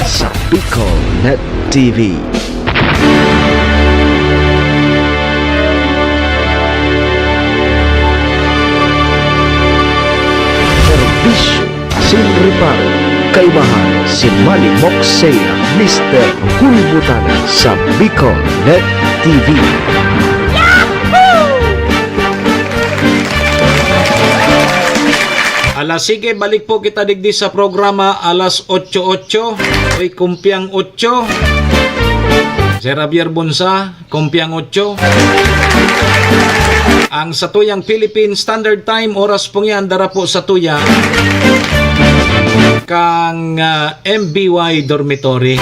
sa Bicol Net T V. Serbisyo asin Reparo, kaibahan si Manny Moxea, Mister Hulbutana sa Bicol Net T V. Ala, sige, balik po kita digdi sa programa alas otso otso. Oy, kumpiang otso. Sir Javier Bonsa, kumpiang otso. Ang satuyang Philippine Standard Time, oras pong yan, dara po satuya kang, ah, M B Y Dormitory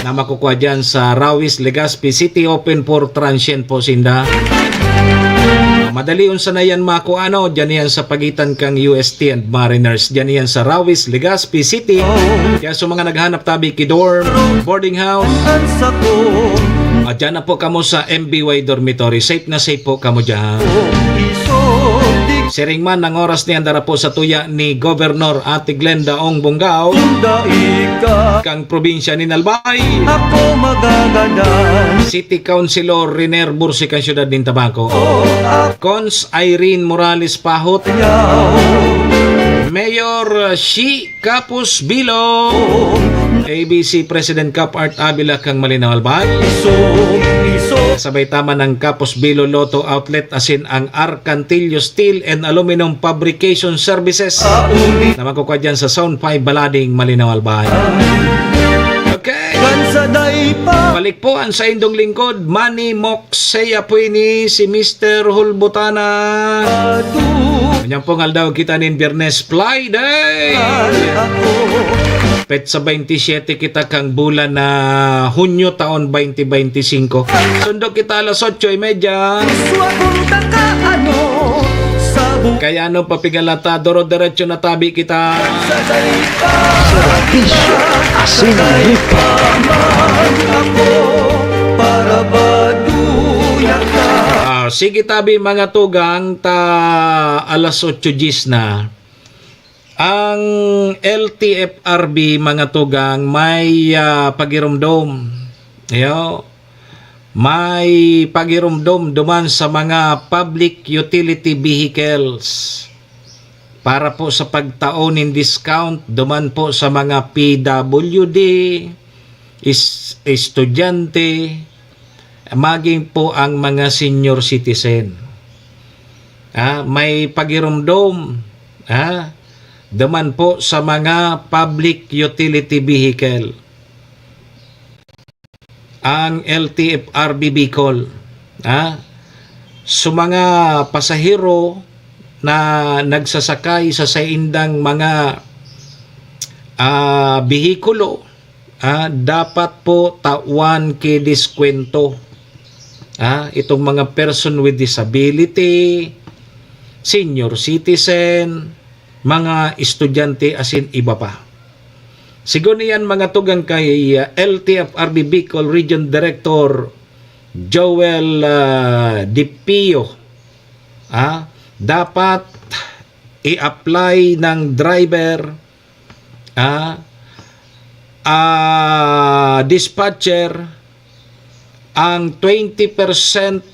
na makukua dyan sa Rawis, Legazpi City, open for transient po sinda. Madali unsa na yan makua, ano, dyan yan sa pagitan kang U S T and Mariners, dyan yan sa Rawis, Legazpi City. Kaya sa mga naghanap tabi ki dorm, boarding house, at dyan na po kamo sa M B Y Dormitory. Safe na safe po kamo dyan. Siring man, ang oras niyan dara po satuya ni Governor Ate Glenda Ong Bongao, kang probinsya ni Albay. Ako magagadan. City Councilor Riner Bursi kan siyudad nin Tabaco. Cons Irene Morales Pahot. Mayor Shi Capus Bilo. A B C President Cap Art Avila kang Malinao Albay. Sabay taman ang Capus Bilo Lotto Outlet asin ang Arcantillo Steel and Aluminum Fabrication Services na makukua dyan sa Zone five Balading, Malinao Albay. Okay. Balik po ang saindong lingkod, Manny Moxey Apuini, si Mister Hulbutana. Ngunyan pong aldaw kita nin Biyernes, Friday. Petsa twenty-seven kita kang bulan na Hunyo taon twenty twenty-five. Sundo kita alas otso y media. Kaya ano papigalata, doro-derecho na tabi kita. Serbisyo asin lipa. Ah, sige tabi, mga tugang, ta alas otso diyes na. Ang L T F R B, mga tugang, may, ah, pagirumdom. Iyo, may pagirumdom duman sa mga public utility vehicles para po sa pagtao nin discount duman po sa mga P W D, is-, estudyante, maging po ang mga senior citizen. Ah, may pagirumdom, ah, duman po sa mga public utility vehicle ang L T F R B Bicol, ah, sa mga pasahero na nagsasakay sa saindang mga, ah, behikulo, ah, dapat po tawan ki diskwento. Ah, itong mga person with disability, senior citizen, mga estudyante, asin iba pa. Sigon iyan, mga tugang, kay, ah, L T F R B Bicol Region Director Joel, ah, Dipio, ah, dapat i-apply ng driver, ah, ah, dispatcher ang twenty percent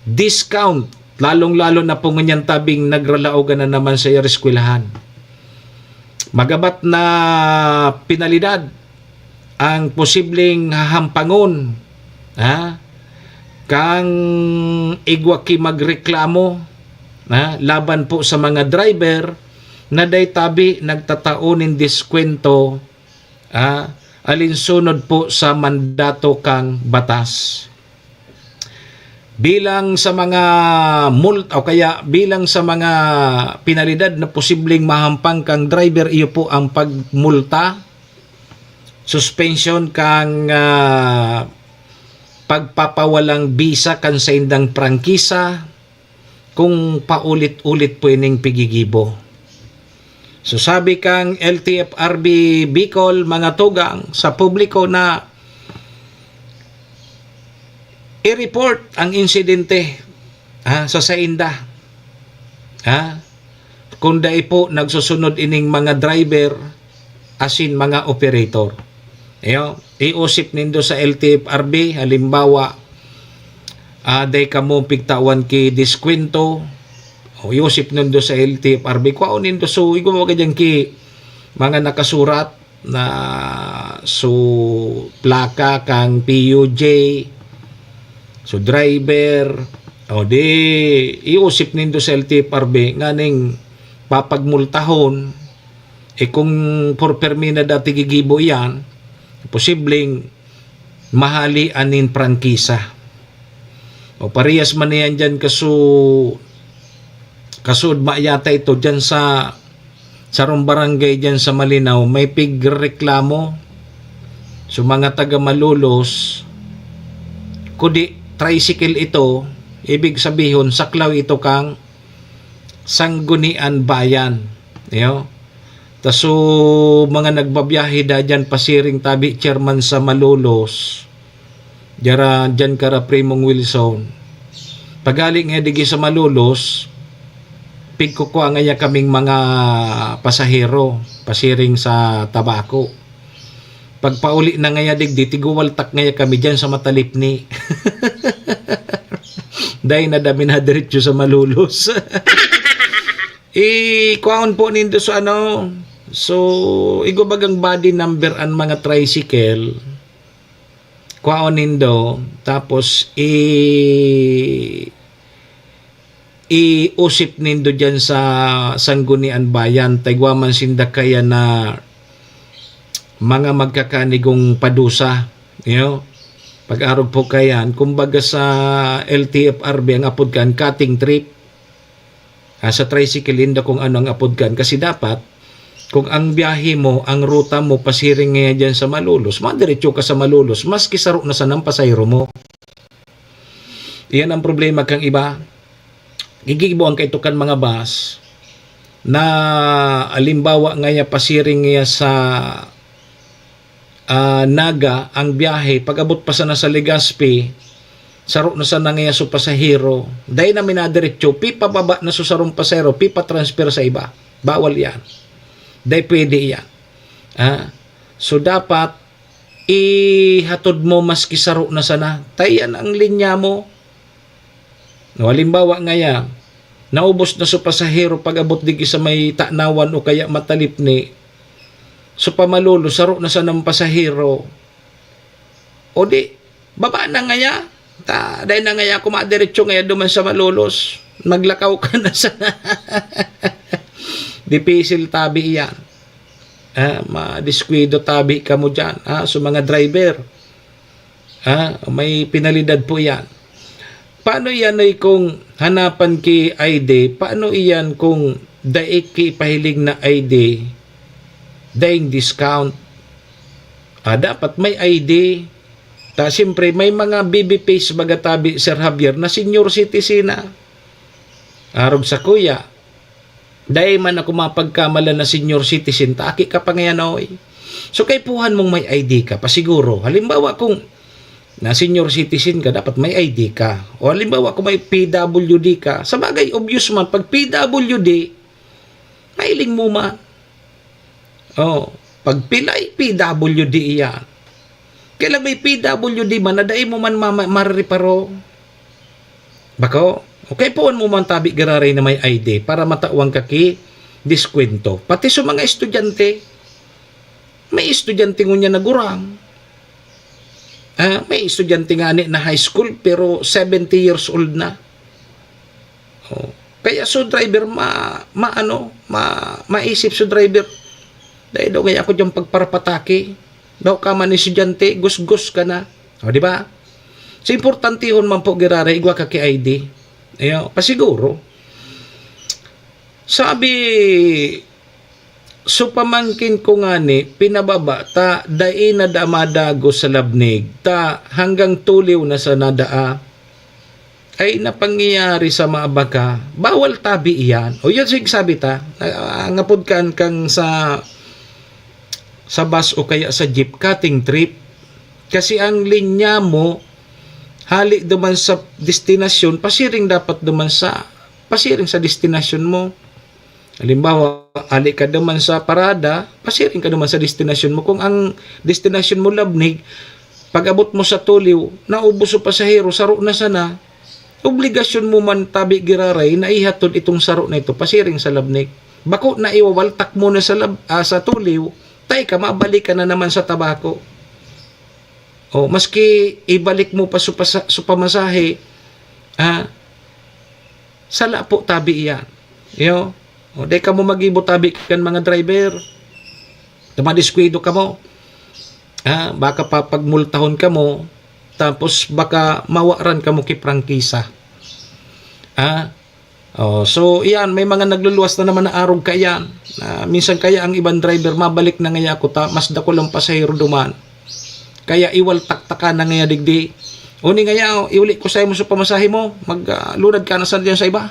discount, lalong-lalo na po ngunyan tabing nagralaogan na naman sa eskwelahan. Magabat na penalidad ang posibleng hahampangon, ha, kang igwa ki magreklamo, ha, laban po sa mga driver na dai tabi nagtatao nin diskwento, ha, alinsunod po sa mandato kang batas. Bilang sa mga mult-, o kaya bilang sa mga penalidad na posibleng mahampang kang driver, iyo po ang pagmulta, suspension kang, ah, pagpapawalang bisa kan saindang prangkisa kung paulit-ulit po ining pigigibo. So, sabi kang L T F R B Bicol, mga tugang, sa publiko na i-report ang insidente, ha, sa sainda. Ha? Kung dai po nagsusunod ining mga driver, asin mga operator. Iyo, iusip nindo sa L T F R B, halimbawa, ah, dai kamo pigtawan ki diskwento, o iusip nindo sa L T F R B, kwaon nindo, so, igwa ka diyan ki mga nakasurat na, so, plaka kang P U J, so, driver, o di, iusip nindo sa L T F R B, nganing papagmultahon, eh, kung por permi na dati gigibo iyan, posibleng mahali aning prangkisa. O parehas man iyan diyan kasu-, kasuodma yata ito diyan sa sarong barangay diyan sa Malinao, may pigreklamo. So, mga taga Malolos, kudi tricycle ito, ibig sabihon, saklaw ito kang Sanggunian Bayan. Iyo. Ta so, mga nagbabiyahe da diyan pasiring tabi, chairman sa Malolos, diyara, diyan kara Primong Wilson. Paghali nga digi sa Malolos, pigkukua ngaya kaming mga pasahero, pasiring sa Tabaco. Pagpauli na ngaya digdi, tiguwaltak ngaya kami diyan sa Matalipni. Dai na dami na diretso sa Malolos. I, kwaon po nindo sa ano, so, igwa bagang body number ang mga tricycle. Kwaon nindo, tapos i-, iusip nindo diyan sa Sanggunian Bayan, ta igwa man sinda kaya na mga magkakanigong padusa. Iyo, pag-arog po kayan, kumbaga sa L T F R B, ang apod kan cutting trip. Ah, sa tricycle, inda kung ano ang apod kan. Kasi dapat, kung ang biyahe mo, ang ruta mo, pasiring ngaya dyan sa Malolos, madiretso ka sa Malolos, maski saro na sanang pasahero mo. Iyan ang problema kang iba. Gigibo ang kaito kan mga bus na alimbawa ngaya pasiring ngaya sa, ah, Naga ang biyahe, pag-abot pa sana sa Legazpi, saro na sana ngaya so pasahero. Dai na minadiretso, pipababa na so sarong pasahero, pipa-transfer sa iba. Bawal yan. Dai pwede yan. Ah, so dapat ihatod mo maski saro na sana. Ta iyan ang linya mo. No, halimbawa ngaya, naubos na so pasahero pag-abot digdi sa may Tanawan o kaya Matalipni. So pa Malolos, saro na sanang pasahero. O di, baba na ngaya. Ta, dai na ngaya ako madiretso ngaya duman sa Malolos. Maglakaw ka na sana. Dipisil tabi iyan. Ah, madiskuido tabi kamo diyan. Ah, so mga driver. Ah, may penalidad po iyan. Paano iyan, Noy, kung hanapan ki I D? Paano iyan kung dai ki ipahiling na I D, daing discount? Ah, dapat may I D. Ta, siyempre, may mga baby face baga tabi, Sir Javier, na senior citizen na. Arog sa kuya, dai man ako mapagkamalan na senior citizen ta, aki ka pa ngayon, oy. So, kaipuhan mong may I D ka, pasiguro. Halimbawa, kung na senior citizen ka, dapat may I D ka. O halimbawa, kung may P W D ka, sa bagay, obvious man, pag P W D, mailing mo man. Oh, pag pilay, P W D iyan. Kaya lang may P W D man na dai mo man ma-, ma-, marereparo. Bako, okay, puon mo man tabi giraray na may I D para matawan ka ki diskwento. Pati sa mga estudyante, may estudyante ngunyan na gurang. Ah, may estudyante nga ni na high school pero seventy years old na. Oh. Kaya so driver ma, ma ano, ma, maisip so driver. Dai daw kaya ako dyan pagparapataki. Daw ka man estudyante, gusgos ka na. O, di ba? So, importantihon man po, giraray, igwa ka ki I D. Ayo, pasiguro. Sabi, so pamangkin ko ngani, pinababa ta, dai na da madagos sa labnig, ta hanggang tuliw na sa nadaa. Ay, napangyayari sa mga baka, bawal tabi iyan. O, yun, sig-, sabi ta, ah, ang apod kan kang sa, sa bus o kaya sa jeep, cutting trip. Kasi ang linya mo, hali duman sa destinasyon, pasiring dapat duman sa, pasiring sa destinasyon mo. Halimbawa, hali ka duman sa parada, pasiring ka duman sa destinasyon mo. Kung ang destinasyon mo labnig, pag-abot mo sa tuliw, naubos so pasahero, saro na sana, obligasyon mo man tabi giraray na ihatod itong saro na ito, pasiring sa labnig. Bako na iwawaltak mo na sa lab-, ah, sa tuliw, tay ka, mabalik ka na naman sa tabako. O, maski ibalik mo pa su pasa-, su pamasahe, ah, sala po tabi iyan. Iyo. O, dai kamo magibo tabi kan mga driver. Ta madiskuido kamo. Ah, baka papagmultahon kamo, tapos baka mawaran kamo ki prangkisa. Ah, oh, so iyan, may mga nagluluwas na naman na arog kaiyan. Ah, minsan kaya ang ibang driver, mabalik na ngaya ako ta, mas dakul ang pasahero duman. Kaya iwaltak ta ka na ngaya digdi. Uni ngaya, oh, iuli ko sa imo sa pamasahe mo, mag, ah, lunad ka na sa diyan sa iba.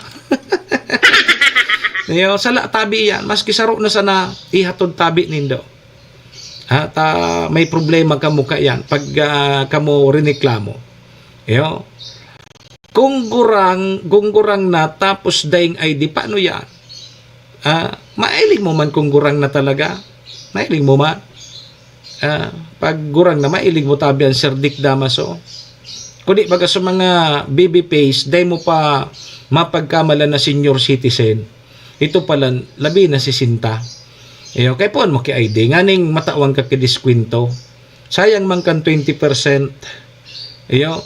Iyo, sala tabi iyan, maski saro na sana, ihatod tabi nindo. Ha, ta, may problema kamo kaiyan pag, ah, kamo rineklamo. Iyo. Kung gurang, kung gurang na tapos daing I D, paano yan? Ah, mailing mo man kung gurang na talaga? Mailing mo man? Ah, pag gurang na, mailing mo tabi ang Sir Dick Damaso? Kundi baga sa mga baby face, dai mo pa mapagkamalan na senior citizen. Ito pala, labi na sesenta. Iyo, kay puan mo ki I D, nganing matawan ka ki diskwento. Sayang man kan twenty percent. Iyo,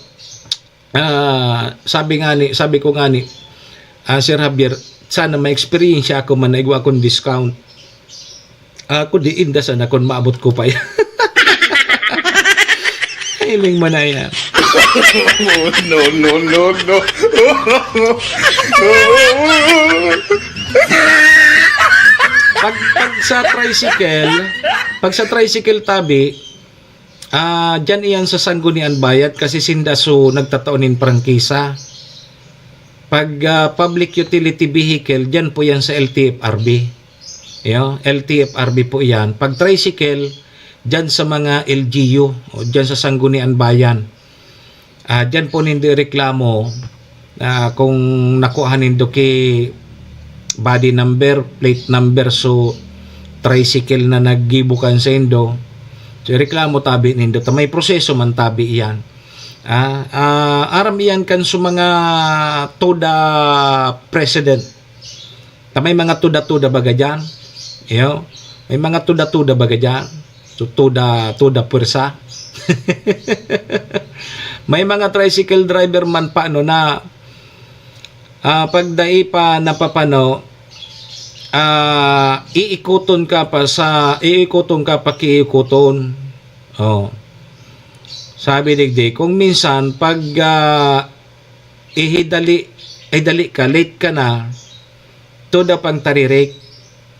ah, sabi nga ni, sabi ko nga ni, ah, Sir Javier, sana may experience ako man na igwa akong discount. Ako, di inda sana kun maabot ko pa yan. Hiling mo na yan. No, no, no, no. Pag, pag sa tricycle, pag sa tricycle tabi, ah, dyan iyan sa Sangguniang Bayan kasi sinda so nagtatao nin prangkisa. Pag ah, public utility vehicle, dyan po yan sa L T F R B. Yo, L T F R B po yan. Pag tricycle, dyan sa mga L G U o dyan sa Sangguniang Bayan. Ah, dyan po nindo reklamo ah, kung nakuha nindo ki body number, plate number, so tricycle na naggibukan sa indo. So, reklamo tabi nindo. Ta may proseso man tabi iyan. Ah, ah, aram iyan kan sa mga TODA president. Ta may mga TODA-TODA baga dyan. Iyo. May mga TODA-TODA baga dyan. So, TODA, TODA pwersa. May mga tricycle driver man pa, ano, na ah, pag dai pa napapano, ah, iikuton ka pa sa, iikuton ka pa kiikuton. Oh. Sabi digdi, kung minsan, pag ah, ihidali, ihidali ka, late ka na, tuda pang taririk.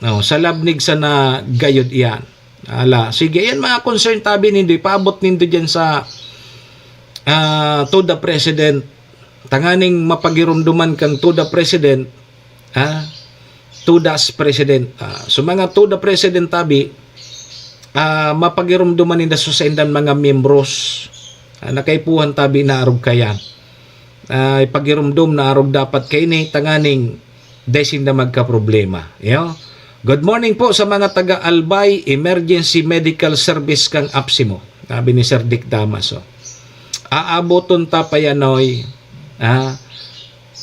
Oh, sa labnig sana gayod iyan. Ala, sige, yan mga concern tabi nindo, ipaabot nindo dyan sa ah, TODA president, tanganing mapagiromdoman kang TODA president, ah, TODA's president. Ah, so mga TODA president tabi, ah, mapagiromdoman ninda sa saindan mga miyembros. Ah, nakaipuhan tabi na arog kayan. Ah, ipagiromdom na arog dapat kaini tanganing dai sinda magkaproblema. Iyo. Good morning po sa mga taga Albay Emergency Medical Service kan APSEMO. Sabi ni Sir Dick Damaso. Aaboton ta pa yan, oy. Ah,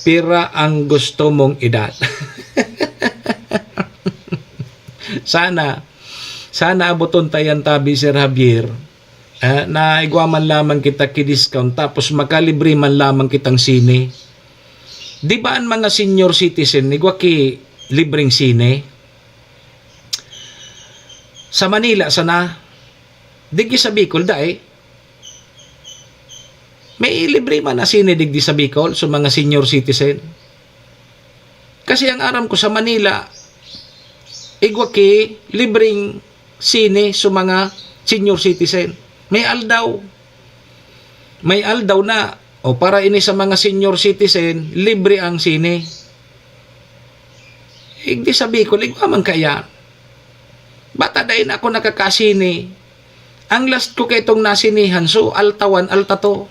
pira ang gusto mong edad? Sana, sana aboton ta yan tabi, Sir Javier. Ah, na igwa man lamang kita ki-discount tapos makalibre man lamang kitang sine. Di ba ang mga senior citizen, igwa ki libreng sine? Sa Manila sana, digdi sa Bicol, dai. May libre man na sine digdi sa Bicol sa mga senior citizen. Kasi ang aram ko sa Manila, igwa ki libreng sine sa mga senior citizen. May aldaw. May aldaw na, o para ini sa mga senior citizen, libre ang sine. Igdi sa Bicol, igwa man kaya. Bata dai na ako nakakasine. Ang last ko kaitong nasinihan, so altawan, alta to.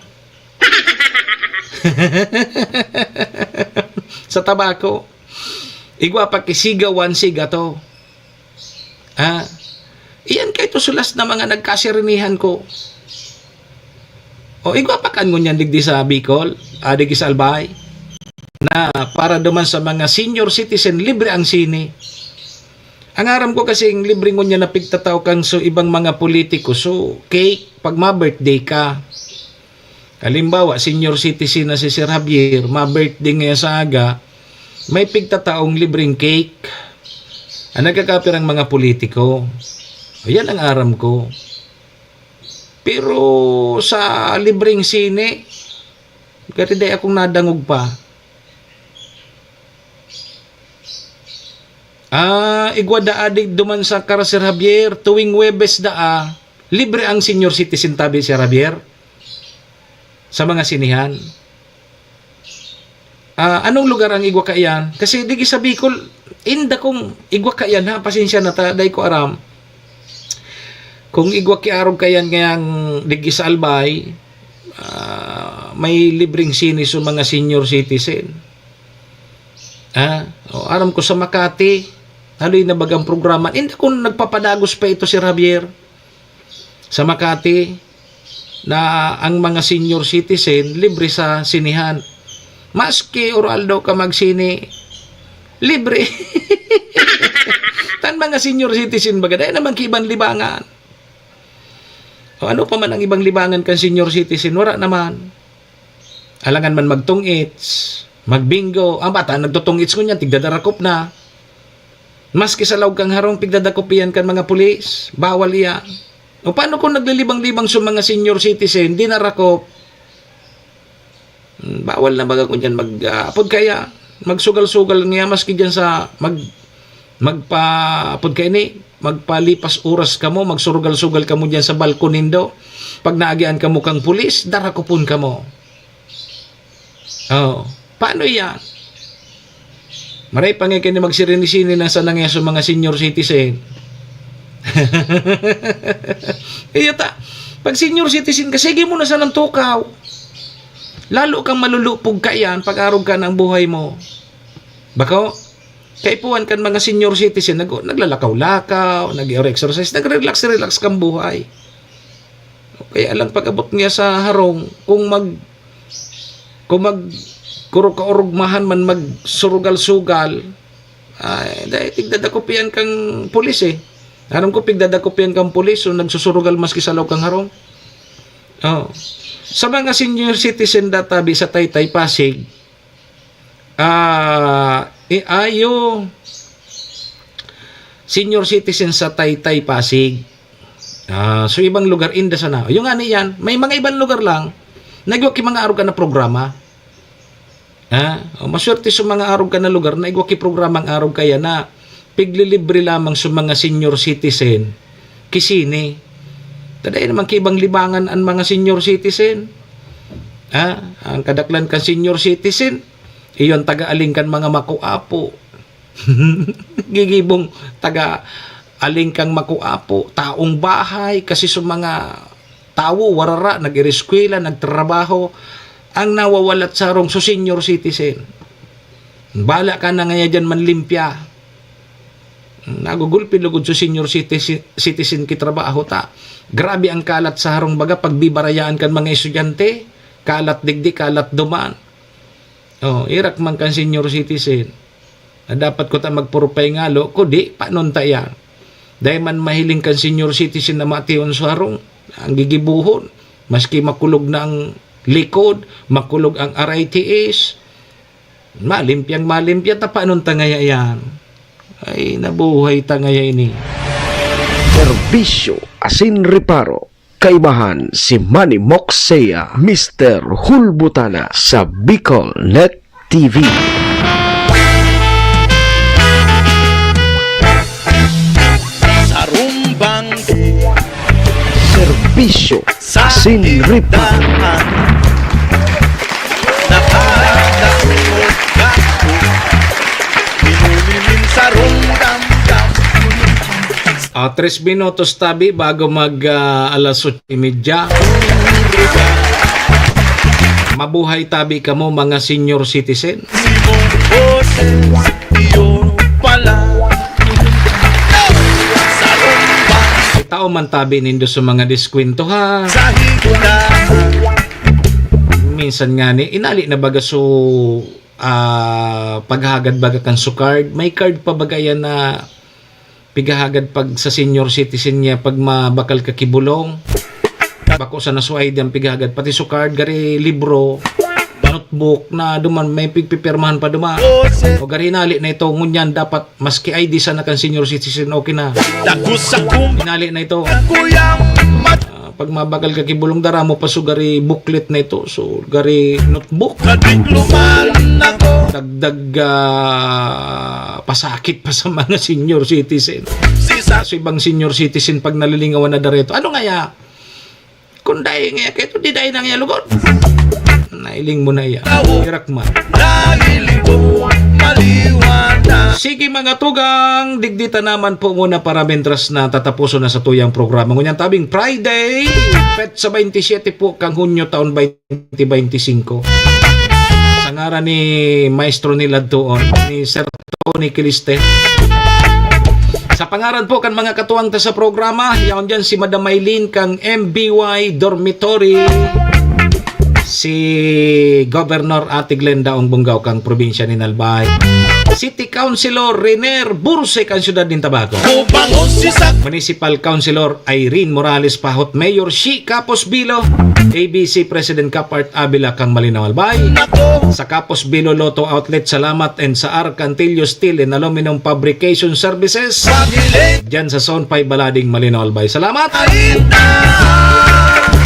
Sa tabako. Igwa pa ki siga one, siga two. Ah, iyan kay to sulas na mga nagkasirinihan ko. O igwa pa kan ngunyan digdi sa Bicol, ah, digdi sa Albay, na para duman sa mga senior citizen, libre ang sine. Ang aram ko kasing libre ngunyan na pigtatao kang so ibang mga politiko, so cake, pag ma-birthday ka. Halimbawa, senior citizen na si Sir Javier, ma-birthday ngayon sa aga, may pigtataong libreng cake. Ang nagkakapirang mga politiko. Ayan ang aram ko. Pero sa libreng sine, gari dai akong nadangog pa. Ah, igwa daa di duman sa kara, Sir Javier, tuwing Huwebes daa, libre ang senior citizen tabi, Sir Javier, sa mga sinihan. Ah, anong lugar ang igwa kaiyan? Kasi digi sa Bicol, inda kong igwa kaiyan ha, pasensya na ta, dai ko aram. Kung igwa ki arog kaiyan ngayang digi sa Albay, ah, may libreng sine sa mga senior citizen. Ah, o, aram ko sa Makati, haloy na bagang programa. Inda kung nagpapadagos pa ito, Sir Javier. Sa Makati, na ang mga senior citizen libre sa sinehan. Maski oral daw ka magsine, libre. Tan mga senior citizen baga, dai naman ki ibang libangan. O ano pa man ang ibang libangan kan senior citizen, wala naman. Alangan man magtong-its, magbingo. Ang bata nagtotong-its ngunyan, tigdadarakop na. Maski sa laog kang harong, pigdadakop iyan kan mga pulis. Bawal iyan. O, paano kung naglilibang-libang sa mga senior citizen, dinarakop? Hmm, bawal na baga kung diyan mag, ah, apod kaya, magsugal-sugal niya maski diyan sa mag-, magpa-, apod kaya ni, magpalipas oras kamo, magsurugal-sugal kamo diyan sa balkon nindo. Pag naagian kamo kang pulis, darakopon kamo. Oh, paano iyan? Maray pa nga kayo na magsirini-sini na sa nangya sa mga senior citizen. Iyo ta, pag senior citizen ka, sige mo na sanang tukaw. Lalo kang malulupog ka iyan pag arog ka ng buhay mo. Bako, kaipuhan kan mga senior citizen, nag-, naglalakaw-lakaw, nag-exercise, nag-relax-relax kang buhay. Kaya lang pag-abot niya sa harong, kung mag-, kung mag-, kuro kaorugmahan man magsurugal-sugal, ay, dahil tigdadakupian kang pulis eh. Aram ko, pigdadakupian kang pulis, so nagsusurugal maski sa loob kang harong. Oh. Sa mga senior citizen databi sa Taytay Pasig, ah, i-, ayo, senior citizen sa Taytay Pasig. Ah, so ibang lugar, inda sana. Yung nga ni yan, may mga ibang lugar lang, nagwa ki mga arog ka na programa. Ha? O, maswerte sa mga arog ka na lugar na igwa ki programa ang arog kaya na piglilibre lamang sa mga senior citizen. Kisini. Taday naman kibang libangan ang mga senior citizen. Ha? Ang kadaklan kan senior citizen, iyon taga-aling kan mga makuapo. Gigibong taga-aling kang makuapo, taong bahay, kasi sa mga tawo, warara, nag-ireskwela, nagtrabaho, ang nawawalat sa harong so senior citizen. Bala ka na ngaya dyan manlimpya. Nagugulpi lugod so senior citizen, citizen ki trabaho ta. Grabe ang kalat sa harong baga pagbibarayaan kan mga estudyante. Kalat digdi, kalat duman. Oh, irak man kan senior citizen. Na dapat ko ta magpurupay ngalo, kudi, panon ta iyan. Dai man mahiling kan senior citizen na mation sa harong, ang gigibuhon. Maski makulog na ang likod, makulog ang aray tiis, malimpyang malimpya, ta panon ta ngaya iyan. Ay, nabuhay ta ngaya ini. Serbisyo asin reparo. Kaibahan si Manny Moksea, Mister Hulbutana sa Bicol Net T V. Sarumbang serbisyo sa asin ripa. Nakakasukot ka. Minumimim sarong damdam. Ah, tres minutos tabi bago mag, ah, alas otso y media. Mabuhay tabi kamo, mga senior citizen. Itao man tabi nindo sa mga diskwento, ha? Minsan nga ni, inali na baga so, ah, paghagad baga kan so card. May card pa baga yan na pighahagad pag sa senior citizen niya, pag mabakal ka ki bulong. Bako sa nasuhay diyan pighahagad, pati so card, gari libro, notebook na duman, may pigpipirmahan pa duman. O gari hinali na ito, ngunyan dapat maski I D sana kan senior citizen, okay na. Hinali na ito. Ah, pag mabakal ka ki bulong, dara mo pa so gari booklet na ito, so gari notebook. Dagdag, ah, pasakit pa sa mga senior citizen. Sa ibang senior citizen, pag nalilingawan na dareto, ano ngaya? Kung dai ngaya kayo, di dai na ngaya lugod. Nailing mo na iya. Irak man. Sige, mga tugang, digdi ta naman po muna para mentras na tatapuson na sa tuyang programa. Ngunyan tabing Friday, petsa twenty-seven po kang Hunyo taon twenty twenty-five. Sa ngaran ni Maestro Nilad Tuon, ni Sir Tony Kiliste. Sa pangaran po kan mga katuwang ta sa programa, yaon dyan si Madam Maylene kang M B Y Dormitory. si Governor Ate Glenda Ong Bunggaw kang probinsya nin Albay. City Councilor Riner Burse kang syudad nin Tabaco. Municipal Councilor Irene Morales Pahot, Mayor Shi Capos Bilo, A B C President Kapart Avila kang Malinao Albay. Sa Capos Bilo Lotto Outlet, salamat, and sa Arcantillo Steel and Aluminum Fabrication Services. Diyan sa Zone five Balading, Malinao Albay. Salamat!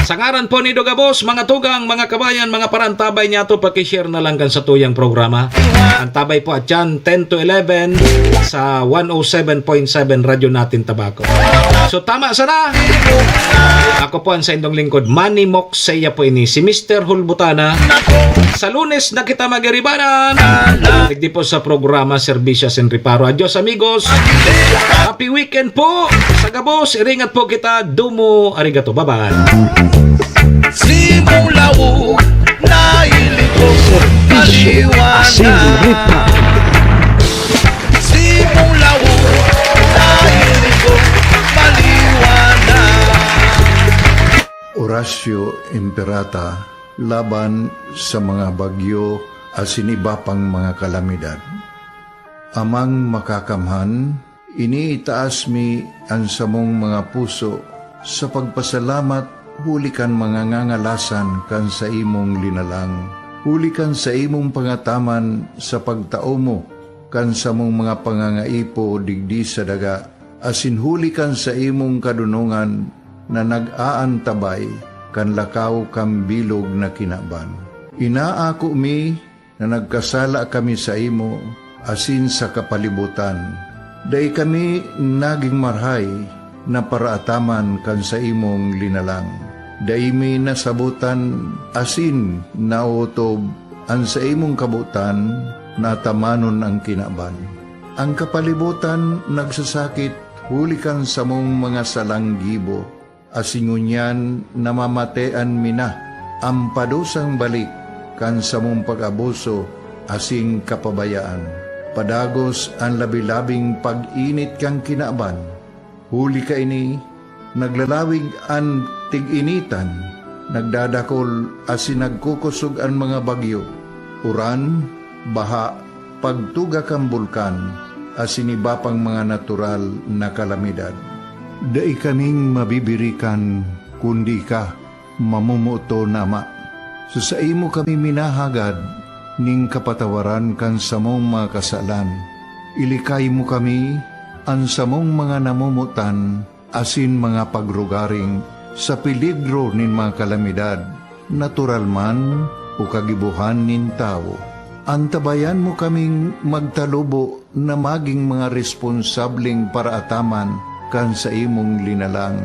Sa ngaran po ni Dogabos, mga tugang, mga kabayan, mga parantabay niya to, pakishare na lang kan sa tuyang programa. Ang tabay po at yan, ten to eleven sa one oh seven point seven Radyo Natin Tabaco. So tama sana. Ako po ang sa indong lingkod, Manny Moxeya po ini, si Mister Hulbutana. Sa Lunes na kita magiribanan. Digdi po sa programa, Serbisyo Sin Reparo. Adios, amigos. Happy weekend po. Sa gabos, iringat po kita. Dumo, arigato. Bye-bye. Simong laog, nahiling ko, Serbisyo maliwanag. Sin Reparo. Simong laog, nahiling ko, maliwanag. Horacio Imperata laban sa mga bagyo asin iba pang mga kalamidad. Amang Makakamhan, iniitaas mi an samong mga puso sa pagpasalamat huli kan mga ngangalasan kan saimong linalang, huli kan saimong pangataman sa pagtao mo kan samong mga pangangaipo digdi sa daga, asin huli kan saimong kadonongan na nag-aantabay kan lakaw kan bilog na kinaban. Inaako mi na nagkasala kami saimo asin sa kapalibotan. Dai kami nagin marahay na paraataman kan saimong linalang. Dai mi nasabotan asin naotob an saimong kabotan na atamanon an kinaban. An kapalibotan nagsasakit huli kan samong mga salang gibo, asin ngunyan namamatean mi na an padusang balik kan samong pag-abuso asin kapabayaan. Padagos an labi-labing pag-init kan kinaban. Huli kaini, naglalawig an tig-initan, nagdadakol asin nagkukosog an mga bagyo, uran, baha, pagtuga kan bulkan, asin iba pang mga natural na kalamidad. Dai kaming mabibirikan, kundi ika, mamomoton na Ama. Sa saimo kami minahagad nin kapatawaran kan samong mga kasalan. Ilikay mo kami, an samong mga namomotan, asin mga pagrugaring sa peligro nin mga kalamidad, natural man o kagibohan nin tawo. Antabayan mo kaming magtalubo na magin mga responsableng paraataman kan saimong linalang,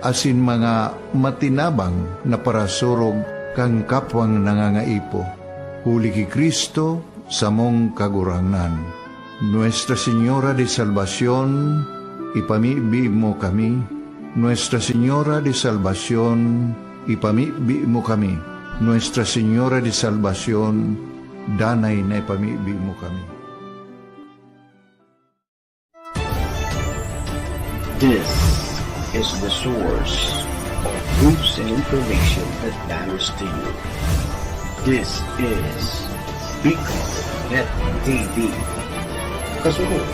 asin mga matinabang na parasurog kan kapwang nangangaipo. Huli ki Cristo, samong Kagurangnan. Nuestra Señora de Salvacion, ipamibi mo kami. Nuestra Señora de Salvacion, ipamibi mo kami. Nuestra Señora de Salvacion, danay na ipamibi mo kami. This is the source of news and information that matters to you. This is Bicol Net T V. Kasunod